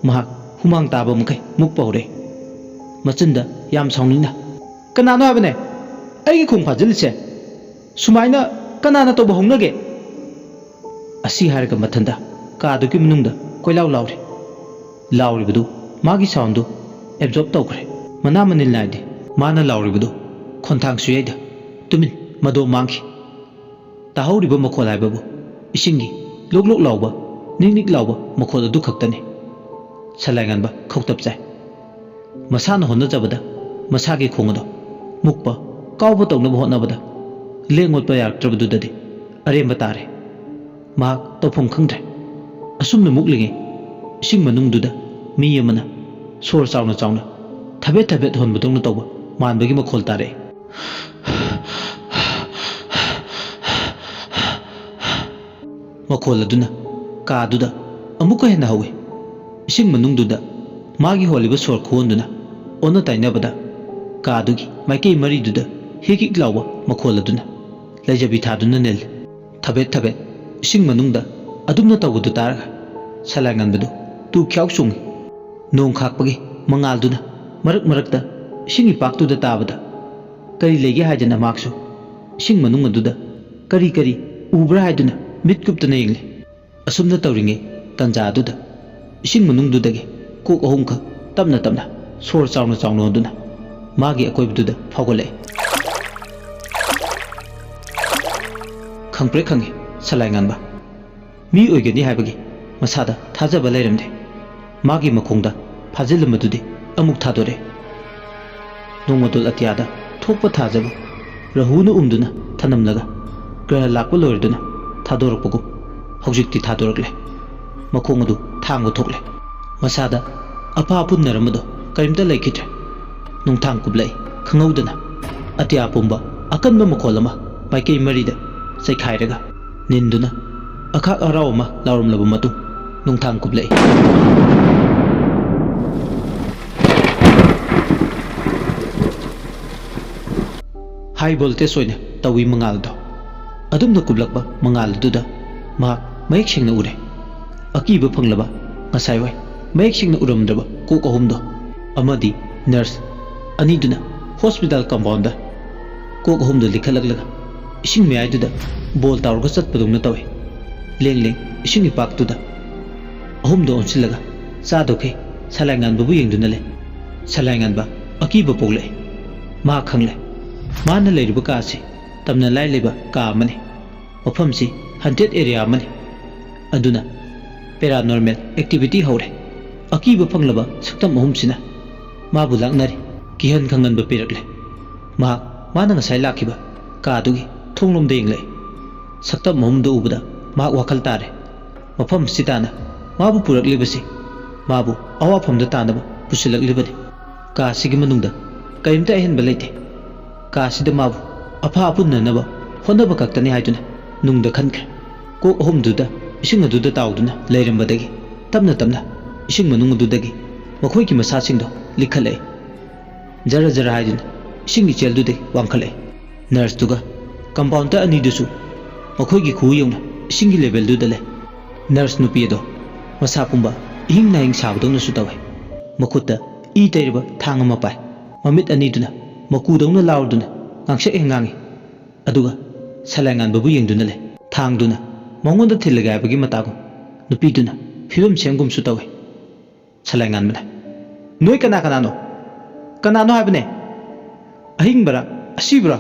ꯃꯍꯥꯛ ꯍꯨꯃꯥꯡ ꯇꯥꯕ ꯃꯈꯩ ꯃꯨꯛꯄ ꯍꯧꯔꯦ꯫ ꯃꯆꯤꯟꯗ ꯌꯥꯝ ꯁꯥꯎꯅꯤꯡꯅ, "ꯀꯅꯥꯅꯣ ꯍꯥꯏꯕꯅꯦ? ꯑꯩꯒꯤ ꯈꯣꯡ ꯐꯥꯖꯤꯜꯂꯤꯁꯦ ꯁꯨꯃꯥꯏꯅ ꯀꯅꯥꯅ ꯇꯧꯕ ꯍꯧꯅꯒꯦ?" ꯑꯁꯤ ꯍꯥꯏꯔꯒ ꯃꯊꯟꯇ ꯀꯥꯗꯨꯒꯤ ꯃꯅꯨꯡꯗ ꯀꯣꯏꯂꯥꯎ ꯂꯥꯎꯔꯤ꯫ ꯂꯥꯎꯔꯤꯕꯗꯨ ꯃꯥꯒꯤ ꯁꯥꯎꯟꯗꯨ ꯑꯦꯕꯖꯣꯔꯕ ꯇꯧꯈ꯭ꯔꯦ꯫ ꯃꯅꯥ ꯃꯅꯤꯜ ꯅꯥꯏꯗꯦ꯫ ꯃꯥꯅ ꯂꯥꯎꯔꯤꯕꯗꯨ ꯈꯣꯟꯊꯥꯡꯁꯨ ꯌꯩꯗ ꯇꯨꯃꯤꯟ ꯃꯗꯣ ꯃꯥꯡꯈꯤ꯫ ꯇꯥꯍꯧꯔꯤꯕ ꯃꯈꯣꯜ ꯍꯥꯏꯕꯕꯨ ꯏꯁꯤꯡꯒꯤ ꯂꯣꯛ ꯂꯣꯛ ꯂꯥꯎꯕ, ꯅꯤꯛ ꯅꯤꯛ ꯂꯥꯎꯕ ꯃꯈꯣꯜ ꯑꯗꯨ ꯈꯛꯇꯅꯤ꯫ ꯁꯂꯥꯏꯉꯥꯟꯕ ꯈꯧꯇꯞ ꯆꯥꯏ꯫ ꯃꯁꯥꯅ ꯍꯣꯠꯅꯖꯕꯗ ꯃꯁꯥꯒꯤ ꯈꯣꯡ ꯑꯗꯣ ꯃꯨꯛꯄ, ꯀꯥꯎꯕ ꯇꯧꯅꯕ ꯍꯣꯠꯅꯕꯗ ꯂꯦꯡ ꯑꯣꯠꯄ ꯌꯥꯔꯛꯇ꯭ꯔꯕꯗꯨꯗꯗꯤ ꯑꯔꯦꯝꯕ ꯇꯥꯔꯦ꯫ ꯃꯍꯥꯛ ꯇꯧꯐꯝ ꯈꯪꯗ꯭ꯔꯦ꯫ ꯑꯁꯨꯝꯅ ꯃꯨꯛꯂꯤꯉꯩ ꯏꯁꯤꯡ ꯃꯅꯨꯡꯗꯨꯗ ꯃꯤ ꯑꯃꯅ ꯁꯣꯔ ꯆꯥꯎꯅ ꯆꯥꯎꯅ ꯊꯕꯦꯠ ꯊꯕꯦꯠ ꯍꯣꯟꯕꯗꯧꯅ ꯇꯧꯕ ꯃꯥꯟꯕꯒꯤ ꯃꯈꯣꯜ ꯇꯥꯔꯛꯑꯦ꯫ ꯃꯈꯣꯜ ꯑꯗꯨꯅ ꯀꯥꯗꯨꯗ ꯑꯃꯨꯛꯀ ꯍꯦꯟꯅ ꯍꯧꯏ꯫ ꯏꯁꯤꯡ ꯃꯅꯨꯡꯗꯨꯗ ꯃꯥꯒꯤ ꯍꯣꯜꯂꯤꯕ ꯁꯣꯔ ꯈꯨꯍꯣꯟꯗꯨꯅ ꯑꯣꯟꯅ ꯇꯩꯅꯕꯗ ꯀꯥꯗꯨꯒꯤ ꯃꯥꯏꯀꯩ ꯃꯔꯤꯗꯨꯗ ꯍꯤꯛ ꯍꯤꯛ ꯂꯥꯎꯕ ꯃꯈꯣꯜ ꯑꯗꯨꯅ ꯂꯩꯖꯕꯤ ꯊꯥꯗꯨꯅ ꯅꯤꯜꯂꯤ꯫ ꯊꯕꯦꯠ ꯊꯕꯦꯠ ꯏꯁꯤꯡ ꯃꯅꯨꯡꯗ ꯑꯗꯨꯝꯅ ꯇꯧꯕꯗꯨ ꯇꯥꯔꯒ ꯁꯂꯥꯏꯉꯟꯕꯗꯨ ꯇꯨ ꯈ꯭ꯌꯥꯎ ꯆꯨꯡꯏ꯫ ꯅꯣꯡ ꯈꯥꯛꯄꯒꯤ ꯃꯉꯥꯜꯗꯨꯅ ꯃꯔꯛ ꯃꯔꯛꯇ ꯏꯁꯤꯡ ꯏꯄꯥꯛꯇꯨꯗ ꯇꯥꯕꯗ ꯀꯔꯤ ꯂꯩꯒꯦ ꯍꯥꯏꯗꯅ ꯃꯍꯥꯛꯁꯨ ꯏꯁꯤꯡ ꯃꯅꯨꯡ ꯑꯗꯨꯗ ꯀꯔꯤ ꯀꯔꯤ ꯎꯕ꯭ꯔꯥ ꯍꯥꯏꯗꯨꯅ ꯃꯤꯠ ꯀꯨꯞꯇꯅ ꯌꯦꯡꯂꯤ꯫ ꯑꯁꯨꯝꯅ ꯇꯧꯔꯤꯉꯩ ꯇꯟꯖꯥ ꯑꯗꯨꯗ ꯏꯁꯤꯡ ꯃꯅꯨꯡꯗꯨꯗꯒꯤ ꯀꯣꯛ ꯑꯍꯨꯝꯈꯛ ꯇꯞꯅ ꯇꯞꯅ ꯁꯣꯔ ꯆꯥꯎꯅ ꯆꯥꯎꯅ ꯍꯣꯟꯗꯨꯅ ꯃꯥꯒꯤ ꯑꯀꯣꯏꯕꯗꯨꯗ ꯐꯥꯎꯒꯠꯂꯛꯏ꯫ ꯈꯪꯄ꯭ꯔꯦꯛ ꯈꯪꯉꯤ ꯁꯂꯥꯏ ꯉꯥꯟꯕ꯫ ꯃꯤ ꯑꯣꯏꯒꯅꯤ ꯍꯥꯏꯕꯒꯤ ꯃꯁꯥꯗ ꯊꯥꯖꯕ ꯂꯩꯔꯝꯗꯦ꯫ ꯃꯥꯒꯤ ꯃꯈꯣꯡꯗ ꯐꯥꯖꯤꯜꯂꯝꯕꯗꯨꯗꯤ ꯑꯃꯨꯛ ꯊꯥꯗꯣꯔꯛꯑꯦ꯫ ꯅꯣꯡꯃꯗꯣꯜ ꯑꯇꯤꯌꯥꯗ ꯊꯣꯛꯄ ꯊꯥꯖꯕꯨ ꯔꯥꯍꯨꯅ ꯎꯝꯗꯨꯅ ꯊꯅꯝꯂꯒ ꯒ꯭ꯔꯍ ꯂꯥꯛꯄ ꯂꯣꯏꯔꯗꯨꯅ ꯊꯥꯗꯣꯔꯛꯄꯒꯨꯝ ꯍꯧꯖꯤꯛꯇꯤ ꯊꯥꯗꯣꯔꯛꯂꯦ꯫ ꯃꯈꯣꯡ ꯑꯗꯨ ꯊꯥꯡꯕ ꯊꯣꯛꯂꯦ꯫ ꯃꯁꯥꯗ ꯑꯄꯥ ꯑꯄꯨꯟꯅꯔꯝꯕꯗꯣ ꯀꯔꯤꯝꯇ ꯂꯩꯈꯤꯗ꯭ꯔꯦ꯫ ꯅꯨꯡꯊꯥꯡ ꯀꯨꯞꯂꯛꯏ ꯈꯪꯍꯧꯗꯅ꯫ ꯑꯇꯤꯌꯥ ꯄꯨꯝꯕ ꯑꯀꯟꯕ ꯃꯈꯣꯜ ꯑꯃ ꯃꯥꯏꯀꯩ ꯃꯔꯤꯗ ꯆꯩꯈꯥꯏꯔꯒ ꯅꯤꯟꯗꯨꯅ ꯑꯈꯥꯛ ꯑꯔꯥꯎ ꯑꯃ ꯂꯥꯎꯔꯝꯂꯕ ꯃꯇꯨꯡ ꯅꯨꯡꯊꯥꯡ ꯀꯨꯞꯂꯛꯏ꯫ ꯍꯥꯏ ꯚꯣꯜꯇꯦꯖ ꯑꯣꯏꯅ ꯇꯧꯏ ꯃꯉꯥꯜꯗꯣ꯫ ꯑꯗꯨꯝꯅ ꯀꯨꯞꯂꯛꯄ ꯃꯉꯥꯜ ꯑꯗꯨꯗ ꯃꯍꯥꯛ ꯃꯌꯦꯛ ꯁꯦꯡꯅ ꯎꯔꯦ꯫ ꯑꯀꯤꯕ ꯐꯪꯂꯕ ꯉꯁꯥꯏꯋꯥꯏ ꯃꯌꯦꯛ ꯁꯦꯡꯅ ꯎꯔꯝꯗ꯭ꯔꯕ ꯀꯣꯛ ꯑꯍꯨꯝꯗꯣ ꯑꯃꯗꯤ ꯅꯔꯁ ꯑꯅꯤꯗꯨꯅ ꯍꯣꯁꯄꯤꯇꯥꯜ ꯀꯝꯄꯥꯎꯟꯗ ꯀꯣꯛ ꯑꯍꯨꯝꯗꯣ ꯂꯤꯈꯠꯂꯛꯂꯒ ꯏꯁꯤꯡ ꯃꯌꯥꯏꯗꯨꯗ ꯕꯣꯜ ꯇꯥꯎꯔꯒ ꯆꯠꯄꯗꯧꯅ ꯇꯧꯏ꯫ ꯂꯦꯡ ꯂꯦꯡ ꯏꯁꯤꯡ ꯏꯄꯥꯛꯇꯨꯗ ꯑꯍꯨꯝꯗꯣ ꯑꯣꯟꯁꯤꯜꯂꯒ ꯆꯥꯗꯧꯈꯩ ꯁꯂꯥꯏ ꯉꯥꯟꯕꯕꯨ ꯌꯦꯡꯗꯨꯅ ꯂꯩ꯫ ꯁꯂꯥꯏ ꯉꯥꯟꯕ ꯑꯀꯤꯕ ꯄꯣꯛꯂꯛꯏ꯫ ꯃꯥ ꯈꯪꯂꯦ꯫ ꯃꯥꯅ ꯂꯩꯔꯤꯕ ꯀꯥ ꯑꯁꯤ ꯇꯝꯅ ꯂꯥꯏ ꯂꯩꯕ ꯀꯥ ꯑꯃꯅꯤ꯫ ꯃꯐꯝꯁꯤ ꯍꯟꯇꯦꯗ ꯑꯦꯔꯤꯌꯥ ꯑꯃꯅꯤ꯫ ꯑꯗꯨꯅ ꯄꯦꯔꯥꯅꯣꯔꯃꯦꯜ ꯑꯦꯛꯇꯤꯚꯤꯇꯤ ꯍꯧꯔꯦ꯫ ꯑꯀꯤꯕ ꯐꯪꯂꯕ ꯁꯛꯇꯝ ꯑꯍꯨꯝꯁꯤꯅ ꯃꯥꯕꯨ ꯂꯥꯛꯅꯔꯤ꯫ ꯀꯤꯍꯟ ꯈꯪꯍꯟꯕ ꯄꯤꯔꯛꯂꯦ꯫ ꯃꯍꯥꯛ ꯃꯥꯅ ꯉꯁꯥꯏ ꯂꯥꯛꯈꯤꯕ ꯀꯥꯗꯨꯒꯤ ꯊꯣꯡꯂꯣꯝꯗ ꯌꯦꯡꯂꯛꯏ꯫ ꯁꯛꯇꯝ ꯑꯍꯨꯝꯗꯨ ꯎꯕꯗ ꯃꯍꯥꯛ ꯋꯥꯈꯜ ꯇꯥꯔꯦ꯫ ꯃꯐꯝ ꯑꯁꯤ ꯇꯥꯅ ꯃꯥꯕꯨ ꯄꯨꯔꯛꯂꯤꯕꯁꯤ ꯃꯥꯕꯨ ꯑꯋꯥꯐꯝꯗ ꯇꯥꯅꯕ ꯄꯨꯁꯤꯜꯂꯛꯂꯤꯕꯅꯤ꯫ ꯀꯥ ꯑꯁꯤꯒꯤ ꯃꯅꯨꯡꯗ ꯀꯔꯤꯝꯇ ꯑꯍꯦꯟꯕ ꯂꯩꯇꯦ꯫ ꯀꯥ ꯑꯁꯤꯗ ꯃꯥꯕꯨ ꯑꯐ ꯑꯄꯨꯟꯅꯅꯕ ꯍꯣꯠꯅꯕ ꯈꯛꯇꯅꯤ ꯍꯥꯏꯗꯨꯅ ꯅꯨꯡꯗ ꯈꯟꯈ꯭ꯔꯦ꯫ ꯀꯣꯛ ꯑꯍꯨꯝꯗꯨꯗ ꯏꯁꯤꯡ ꯑꯗꯨꯗ ꯇꯥꯎꯗꯨꯅ ꯂꯩꯔꯝꯕꯗꯒꯤ ꯇꯞꯅ ꯇꯞꯅ ꯏꯁꯤꯡ ꯃꯅꯨꯡ ꯑꯗꯨꯗꯒꯤ ꯃꯈꯣꯏꯒꯤ ꯃꯁꯥꯁꯤꯡꯗꯣ ꯂꯤꯈꯠꯂꯛꯏ꯫ ꯖꯔ ꯖꯔ ꯍꯥꯏꯗꯨꯅ ꯏꯁꯤꯡ ꯏꯆꯦꯜꯗꯨꯗꯒꯤ ꯋꯥꯡꯈꯠꯂꯛꯏ꯫ ꯅꯔꯁꯇꯨꯒ ꯀꯝꯄꯥꯎꯟꯗꯔ ꯑꯅꯤꯗꯨꯁꯨ ꯃꯈꯣꯏꯒꯤ ꯈꯨꯎ ꯌꯧꯅ ꯏꯁꯤꯡꯒꯤ ꯂꯦꯚꯦꯜꯗꯨꯗ ꯂꯩ꯫ ꯅꯔꯁ ꯅꯨꯄꯤ ꯑꯗꯣ ꯃꯁꯥ ꯄꯨꯝꯕ ꯏꯍꯤꯡ ꯅꯥꯍꯤꯡ ꯁꯥꯕꯗꯧꯅꯁꯨ ꯇꯧꯏ꯫ ꯃꯈꯨꯠꯇ ꯏ ꯇꯩꯔꯕ ꯊꯥꯡ ꯑꯃ ꯄꯥꯏ꯫ ꯃꯃꯤꯠ ꯑꯅꯤꯗꯨꯅ ꯃꯀꯨꯗꯧꯅ ꯂꯥꯎꯔꯗꯨꯅ ꯉꯥꯡꯁꯛ ꯍꯦꯛ ꯉꯥꯡꯏ꯫ ꯑꯗꯨꯒ ꯁꯂꯥꯏ ꯉꯥꯟꯕꯕꯨ ꯌꯦꯡꯗꯨꯅ ꯂꯩ꯫ ꯊꯥꯡꯗꯨꯅ ꯃꯉꯣꯟꯗ ꯊꯤꯜꯂꯒꯦ ꯍꯥꯏꯕꯒꯤ ꯃꯇꯥꯒꯨꯝ ꯅꯨꯄꯤꯗꯨꯅ ꯐꯤꯕꯝ ꯁꯦꯝꯒꯨꯝꯁꯨ ꯇꯧꯏ꯫ ꯁꯂꯥꯏ ꯉꯥꯟꯕꯅ, "ꯅꯣꯏ ꯀꯅꯥ ꯀꯅꯥꯅꯣ? ꯀꯅꯥꯅꯣ ꯍꯥꯏꯕꯅꯦ? ꯑꯍꯤꯡꯕꯔꯥ? ꯑꯁꯤꯕꯔꯥ?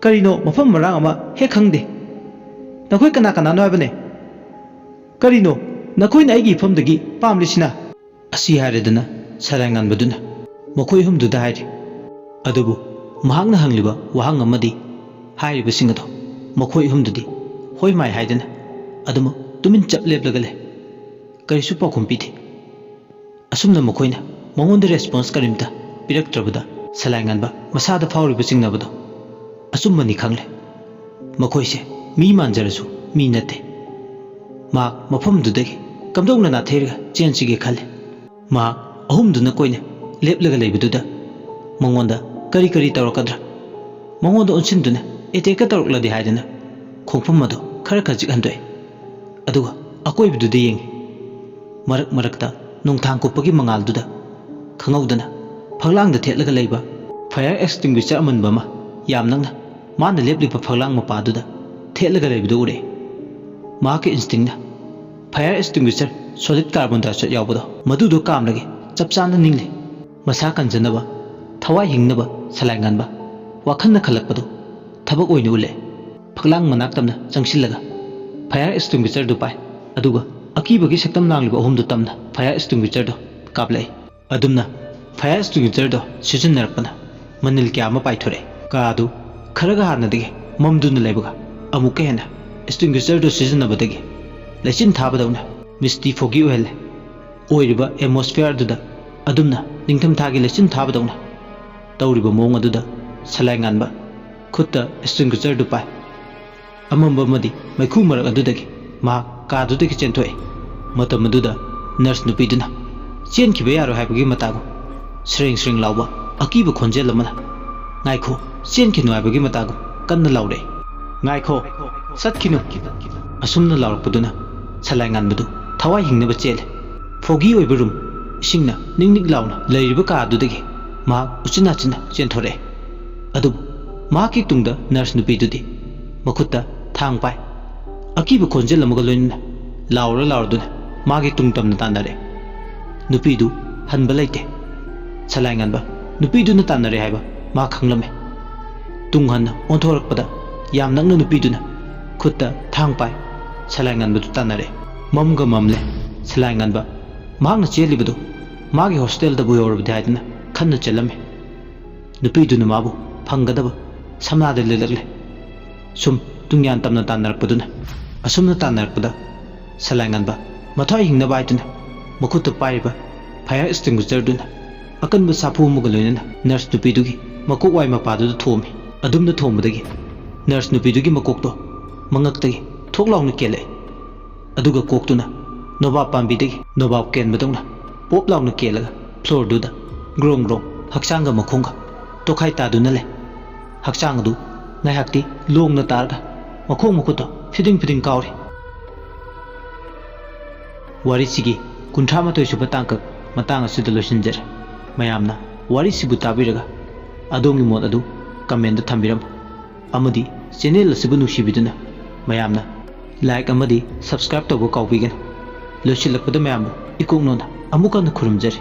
ꯀꯔꯤꯅꯣ ꯃꯐꯝ ꯃꯔꯥꯡ ꯑꯃ ꯍꯦꯛ ꯈꯪꯗꯦ꯫ ꯅꯈꯣꯏ ꯀꯅꯥ ꯀꯅꯥꯅꯣ ꯍꯥꯏꯕꯅꯦ? ꯀꯔꯤꯅꯣ ꯅꯈꯣꯏꯅ ꯑꯩꯒꯤ ꯏꯐꯝꯗꯒꯤ ꯄꯥꯝꯂꯤꯁꯤꯅ?" ꯑꯁꯤ ꯍꯥꯏꯔꯗꯅ ꯁꯂꯥꯏ ꯉꯥꯟꯕꯗꯨꯅ ꯃꯈꯣꯏ ꯑꯍꯨꯝꯗꯨꯗ ꯍꯥꯏꯔꯤ꯫ ꯑꯗꯨꯕꯨ ꯃꯍꯥꯛꯅ ꯍꯪꯂꯤꯕ ꯋꯥꯍꯪ ꯑꯃꯗꯤ ꯍꯥꯏꯔꯤꯕꯁꯤꯡ ꯑꯗꯣ ꯃꯈꯣꯏ ꯑꯍꯨꯝꯗꯨꯗꯤ ꯍꯣꯏ ꯃꯥꯏ ꯍꯥꯏꯗꯅ ꯑꯗꯨꯃꯛ ꯇꯨꯃꯤꯟ ꯆꯞ ꯂꯦꯞꯂꯒ ꯂꯩ꯫ ꯀꯔꯤꯁꯨ ꯄꯥꯎꯈꯨꯝ ꯄꯤꯗꯦ꯫ ꯑꯁꯨꯝꯅ ꯃꯈꯣꯏꯅ ꯃꯉꯣꯟꯗ ꯔꯦꯁꯄꯣꯟꯁ ꯀꯔꯤꯝꯇ ꯄꯤꯔꯛꯇ꯭ꯔꯕꯗ ꯁꯂꯥꯏ ꯉꯥꯟꯕ ꯃꯁꯥꯗ ꯐꯥꯎꯔꯤꯕ ꯆꯤꯡꯅꯕꯗꯣ ꯑꯆꯨꯝꯕꯅꯤ ꯈꯪꯂꯦ꯫ ꯃꯈꯣꯏꯁꯦ ꯃꯤ ꯃꯥꯟꯖꯔꯁꯨ ꯃꯤ ꯅꯠꯇꯦ꯫ ꯃꯍꯥꯛ ꯃꯐꯝꯗꯨꯗꯒꯤ ꯀꯝꯗꯧꯅ ꯅꯥꯊꯩꯔꯒ ꯆꯦꯟꯁꯤꯒꯦ ꯈꯜꯂꯤ꯫ ꯃꯍꯥꯛ ꯑꯍꯨꯝꯗꯨꯅ ꯀꯣꯏꯅ ꯂꯦꯞꯂꯒ ꯂꯩꯕꯗꯨꯗ ꯃꯉꯣꯟꯗ ꯀꯔꯤ ꯀꯔꯤ ꯇꯧꯔꯛꯀꯗ꯭ꯔꯥ? ꯃꯉꯣꯟꯗ ꯑꯣꯟꯁꯤꯟꯗꯨꯅ ꯑꯦꯇꯦꯛꯀ ꯇꯧꯔꯛꯂꯗꯤ ꯍꯥꯏꯗꯨꯅ ꯈꯣꯡꯐꯝ ꯑꯗꯨ ꯈꯔ ꯈꯖꯤꯛ ꯍꯟꯗꯣꯛꯏ꯫ ꯑꯗꯨꯒ ꯑꯀꯣꯏꯕꯗꯨꯗ ꯌꯦꯡꯏ꯫ ꯃꯔꯛ ꯃꯔꯛꯇ ꯅꯣꯡꯊꯥꯡ ꯀꯨꯞꯄꯒꯤ ꯃꯉꯥꯜꯗꯨꯗ ꯈꯪꯍꯧꯗꯅ ꯐꯛꯂꯥꯡꯗ ꯊꯦꯠꯂꯒ ꯂꯩꯕ ꯐꯥꯌꯔ ꯑꯦꯛꯁꯇꯤꯡꯒ꯭ꯋꯤꯁꯔ ꯑꯃꯟꯕ ꯑꯃ ꯌꯥꯝ ꯅꯛꯅ ꯃꯥꯅ ꯂꯦꯞꯂꯤꯕ ꯐꯛꯂꯥꯡ ꯃꯄꯥꯗꯨꯗ ꯊꯦꯠꯂꯒ ꯂꯩꯕꯗꯨ ꯎꯔꯛꯏ꯫ ꯃꯍꯥꯛꯀꯤ ꯏꯟꯁꯇꯤꯡꯅ ꯐꯥꯌꯔ ꯑꯦꯛꯁꯇꯤꯡꯒ꯭ꯋꯤꯁꯔ ꯁꯣꯂꯤꯗ ꯀꯥꯔꯕꯣꯟ ꯗꯥꯏꯑꯣꯛꯁꯥꯏꯗ ꯌꯥꯎꯕꯗꯣ ꯃꯗꯨꯗꯣ ꯀꯥꯝꯂꯒꯦ ꯆꯞ ꯆꯥꯅ ꯅꯤꯡꯂꯤ꯫ ꯃꯁꯥ ꯀꯟꯖꯅꯕ, ꯊꯋꯥꯏ ꯍꯤꯡꯅꯕ ꯁꯂꯥꯏ ꯉꯥꯟꯕ ꯋꯥꯈꯜꯅ ꯈꯜꯂꯛꯄꯗꯨ ꯊꯕꯛ ꯑꯣꯏꯅ ꯎꯠꯂꯦ꯫ ꯐꯛꯂꯥꯡ ꯃꯅꯥꯛ ꯇꯝꯅ ꯆꯪꯁꯤꯜꯂꯒ ꯐꯥꯌꯔ ꯑꯦꯛꯁꯇꯤꯡꯒ꯭ꯋꯤꯁꯔꯗꯨ ꯄꯥꯏ꯫ ꯑꯗꯨꯒ ꯑꯀꯤꯕꯒꯤ ꯁꯛꯇꯝ ꯂꯥꯡꯂꯤꯕ ꯑꯍꯨꯝꯗꯨ ꯇꯝꯅ ꯐꯥꯌꯔ ꯑꯦꯛꯁꯇꯤꯡꯒ꯭ꯋꯤꯁꯔꯗꯨ ꯀꯥꯞꯂꯛꯏ꯫ ꯑꯗꯨꯝꯅ ꯐꯥꯌꯔ ꯑꯦꯛꯁꯇꯤꯡꯒ꯭ꯋꯤꯁꯔꯗꯣ ꯁꯤꯖꯤꯟꯅꯔꯛꯄꯅ ꯃꯅꯤꯜ ꯀꯌꯥ ꯑꯃ ꯄꯥꯏꯊꯣꯔꯛꯏ꯫ ꯀꯥ ꯑꯗꯨ ꯈꯔꯒ ꯍꯥꯟꯅꯗꯒꯤ ꯃꯝꯗꯨꯅ ꯂꯩꯕꯒ ꯑꯃꯨꯛꯀ ꯍꯦꯟꯅ ꯑꯦꯛꯁꯇꯤꯡꯒ꯭ꯋꯤꯁꯔꯗꯨ ꯁꯤꯖꯤꯟꯅꯕꯗꯒꯤ ꯂꯩꯆꯤꯟ ꯊꯥꯕꯗꯧꯅ ꯃꯤꯁꯇꯤ ꯐꯣꯒꯤ ꯑꯣꯏꯍꯜꯂꯦ꯫ ꯑꯣꯏꯔꯤꯕ ꯑꯦꯠꯃꯣꯁꯐꯤꯌꯔ ꯑꯗꯨꯗ ꯑꯗꯨꯝꯅ ꯅꯤꯡꯊꯝꯊꯥꯒꯤ ꯂꯩꯆꯤꯟ ꯊꯥꯕꯗꯧꯅ ꯇꯧꯔꯤꯕ ꯃꯑꯣꯡ ꯑꯗꯨꯗ ꯁꯂꯥꯏ ꯉꯥꯟꯕ ꯈꯨꯠꯇ ꯑꯦꯛꯁꯇꯤꯡꯒ꯭ꯋꯤꯁꯔꯗꯨ ꯄꯥꯏ꯫ ꯑꯃꯝꯕ ꯑꯃꯗꯤ ꯃꯩꯈꯨ ꯃꯔꯛ ꯑꯗꯨꯗꯒꯤ ꯃꯍꯥꯛ ꯀꯥꯗꯨꯗꯒꯤ ꯆꯦꯟꯊꯣꯛꯏ꯫ ꯃꯇꯝ ꯑꯗꯨꯗ ꯅꯔꯁ ꯅꯨꯄꯤꯗꯨꯅ ꯆꯦꯟꯈꯤꯕ ꯌꯥꯔꯣꯏ ꯍꯥꯏꯕꯒꯤ ꯃꯇꯥꯒꯨꯝ ꯁ꯭ꯔꯦꯡ ꯁ꯭ꯔꯦꯡ ꯂꯥꯎꯕ ꯑꯀꯤꯕ ꯈꯣꯟꯖꯦꯜ ꯑꯃꯅ, "ꯉꯥꯏꯈꯣ, ꯆꯦꯟꯈꯤꯅꯨ" ꯍꯥꯏꯕꯒꯤ ꯃꯇꯥꯒꯨꯝ ꯀꯟꯅ ꯂꯥꯎꯔꯛꯏ꯫ "ꯉꯥꯏꯈꯣ, ꯆꯠꯈꯤꯅꯨ!" ꯑꯁꯨꯝꯅ ꯂꯥꯎꯔꯛꯄꯗꯨꯅ ꯁꯂꯥꯏ ꯉꯥꯟꯕꯗꯨ ꯊꯋꯥꯏ ꯍꯤꯡꯅꯕ ꯆꯦꯜꯂꯦ꯫ ꯐꯣꯒꯤ ꯑꯣꯏꯕ ꯔꯨꯝ, ꯏꯁꯤꯡꯅ ꯅꯤꯛ ꯅꯤꯛ ꯂꯥꯎꯅ ꯂꯩꯔꯤꯕ ꯀꯥ ꯑꯗꯨꯗꯒꯤ ꯃꯍꯥꯛ ꯎꯆꯤꯟ ꯅꯥꯆꯤꯟꯅ ꯆꯦꯟꯊꯣꯔꯛꯑꯦ꯫ ꯑꯗꯨꯕꯨ ꯃꯍꯥꯛꯀꯤ ꯇꯨꯡꯗ ꯅꯔꯁ ꯅꯨꯄꯤꯗꯨꯗꯤ ꯃꯈꯨꯠꯇ ꯊꯥꯡ ꯄꯥꯏ꯫ ꯑꯀꯤꯕ ꯈꯣꯟꯖꯦꯜ ꯑꯃꯒ ꯂꯣꯏꯅꯅ ꯂꯥꯎꯔ ꯂꯥꯎꯔꯗꯨꯅ ꯃꯥꯒꯤ ꯇꯨꯡ ꯇꯝꯅ ꯇꯥꯟꯅꯔꯦ꯫ ꯅꯨꯄꯤꯗꯨ ꯍꯟꯕ ꯂꯩꯇꯦ꯫ ꯁꯂꯥꯏ ꯉꯥꯟꯕ ꯅꯨꯄꯤꯗꯨꯅ ꯇꯥꯟꯅꯔꯦ ꯍꯥꯏꯕ ꯃꯥ ꯈꯪꯂꯝꯃꯦ꯫ ꯇꯨꯡ ꯍꯟꯅ ꯑꯣꯟꯊꯣꯔꯛꯄꯗ ꯌꯥꯝ ꯅꯛꯅ ꯅꯨꯄꯤꯗꯨꯅ ꯈꯨꯠꯇ ꯊꯥꯡ ꯄꯥꯏ꯫ ꯁꯂꯥꯏ ꯉꯥꯟꯕꯗꯨ ꯇꯥꯟꯅꯔꯦ꯫ ꯃꯝꯒ ꯃꯝꯂꯦ꯫ ꯁꯂꯥꯏ ꯉꯥꯟꯕ ꯃꯍꯥꯛꯅ ꯆꯦꯜꯂꯤꯕꯗꯨ ꯃꯥꯒꯤ ꯍꯣꯁꯇꯦꯜꯗꯕꯨ ꯌꯧꯔꯕꯗꯤ ꯍꯥꯏꯗꯨꯅ ꯈꯟꯅ ꯆꯦꯜꯂꯝꯃꯤ꯫ ꯅꯨꯄꯤꯗꯨꯅ ꯃꯥꯕꯨ ꯐꯪꯒꯗꯕ ꯁꯝꯅꯥꯗ ꯂꯦꯜꯂꯛꯂꯦ꯫ ꯁꯨꯝ ꯇꯨꯡꯌꯥꯟ ꯇꯝꯅ ꯇꯥꯟꯅꯔꯛꯄꯗꯨꯅ, ꯑꯁꯨꯝꯅ ꯇꯥꯟꯅꯔꯛꯄꯗ ꯁꯂꯥꯏ ꯉꯥꯟꯕ ꯃꯊ꯭ꯋꯥꯏ ꯍꯤꯡꯅꯕ ꯍꯥꯏꯗꯨꯅ ꯃꯈꯨꯠꯇ ꯄꯥꯏꯔꯤꯕ ꯐꯥꯌꯔ ꯑꯦꯛꯁꯇꯤꯡꯒ꯭ꯋꯤꯁꯔꯗꯨꯅ ꯑꯀꯟꯕ ꯁꯥꯐꯨ ꯑꯃꯒ ꯂꯣꯏꯅꯅ ꯅꯔꯁ ꯅꯨꯄꯤꯗꯨꯒꯤ ꯃꯀꯣꯛ ꯋꯥꯏ ꯃꯄꯥꯗꯨꯗ ꯊꯣꯝꯃꯤ꯫ ꯑꯗꯨꯝꯅ ꯊꯣꯝꯕꯗꯒꯤ ꯅꯔꯁ ꯅꯨꯄꯤꯗꯨꯒꯤ ꯃꯀꯣꯛꯇꯣ ꯃꯉꯛꯇꯒꯤ ꯊꯣꯛ ꯂꯥꯎꯅ ꯀꯦꯜꯂꯛꯏ꯫ ꯑꯗꯨꯒ ꯀꯣꯛꯇꯨꯅ ꯅꯣꯕꯥꯞ ꯄꯥꯝꯕꯤꯗꯒꯤ ꯅꯣꯕꯥꯞ ꯀꯦꯟꯕꯗꯧꯅ ꯄꯣꯞ ꯂꯥꯎꯅ ꯀꯦꯜꯂꯒ ꯐ꯭ꯂꯣꯔꯗꯨꯗ ꯒ꯭ꯔꯣꯡ ꯒ꯭ꯔꯣꯡ ꯍꯛꯆꯥꯡꯒ ꯃꯈꯣꯡꯒ ꯇꯣꯈꯥꯏ ꯇꯥꯗꯨꯅ ꯂꯩ꯫ ꯍꯛꯆꯥꯡ ꯑꯗꯨ ꯉꯥꯏꯍꯥꯛꯇꯤ ꯂꯣꯡꯅ ꯇꯥꯔꯒ ꯃꯈꯣꯡ ꯃꯈꯨꯠꯇꯣ ꯐꯤꯗꯤꯡ ꯐꯤꯗꯤꯡ ꯀꯥꯎꯔꯤ꯫ ꯋꯥꯔꯤꯁꯤꯒꯤ ꯀꯨꯟꯊ꯭ꯔꯥ ꯃꯥꯊꯣꯏ ꯁꯨꯕ ꯇꯥꯡꯀꯛ ꯃꯇꯥꯡ ꯑꯁꯤꯗ ꯂꯣꯏꯁꯤꯟꯖꯔꯦ꯫ ꯃꯌꯥꯝꯅ ꯋꯥꯔꯤꯁꯤꯕꯨ ꯇꯥꯕꯤꯔꯒ ꯑꯗꯣꯝꯒꯤ ꯃꯣꯠ ꯑꯗꯨ comment ꯊꯝꯕꯤꯔꯝꯃꯨ꯫ ꯑꯃꯗꯤ channel ꯑꯁꯤꯕꯨ ꯅꯨꯡꯁꯤꯕꯤꯗꯨꯅ ꯃꯌꯥꯝꯅ like ꯑꯃꯗꯤ subscribe ꯇꯧꯕ ꯀꯥꯎꯕꯤꯒꯅꯨ꯫ ꯂꯣꯏꯁꯤꯜꯂꯛꯄꯗ ꯃꯌꯥꯝꯕꯨ ꯏꯀꯣꯛꯅꯣꯅ ꯑꯃꯨꯛ ꯍꯟꯅ ꯈꯨꯔꯨꯝꯖꯔꯤ꯫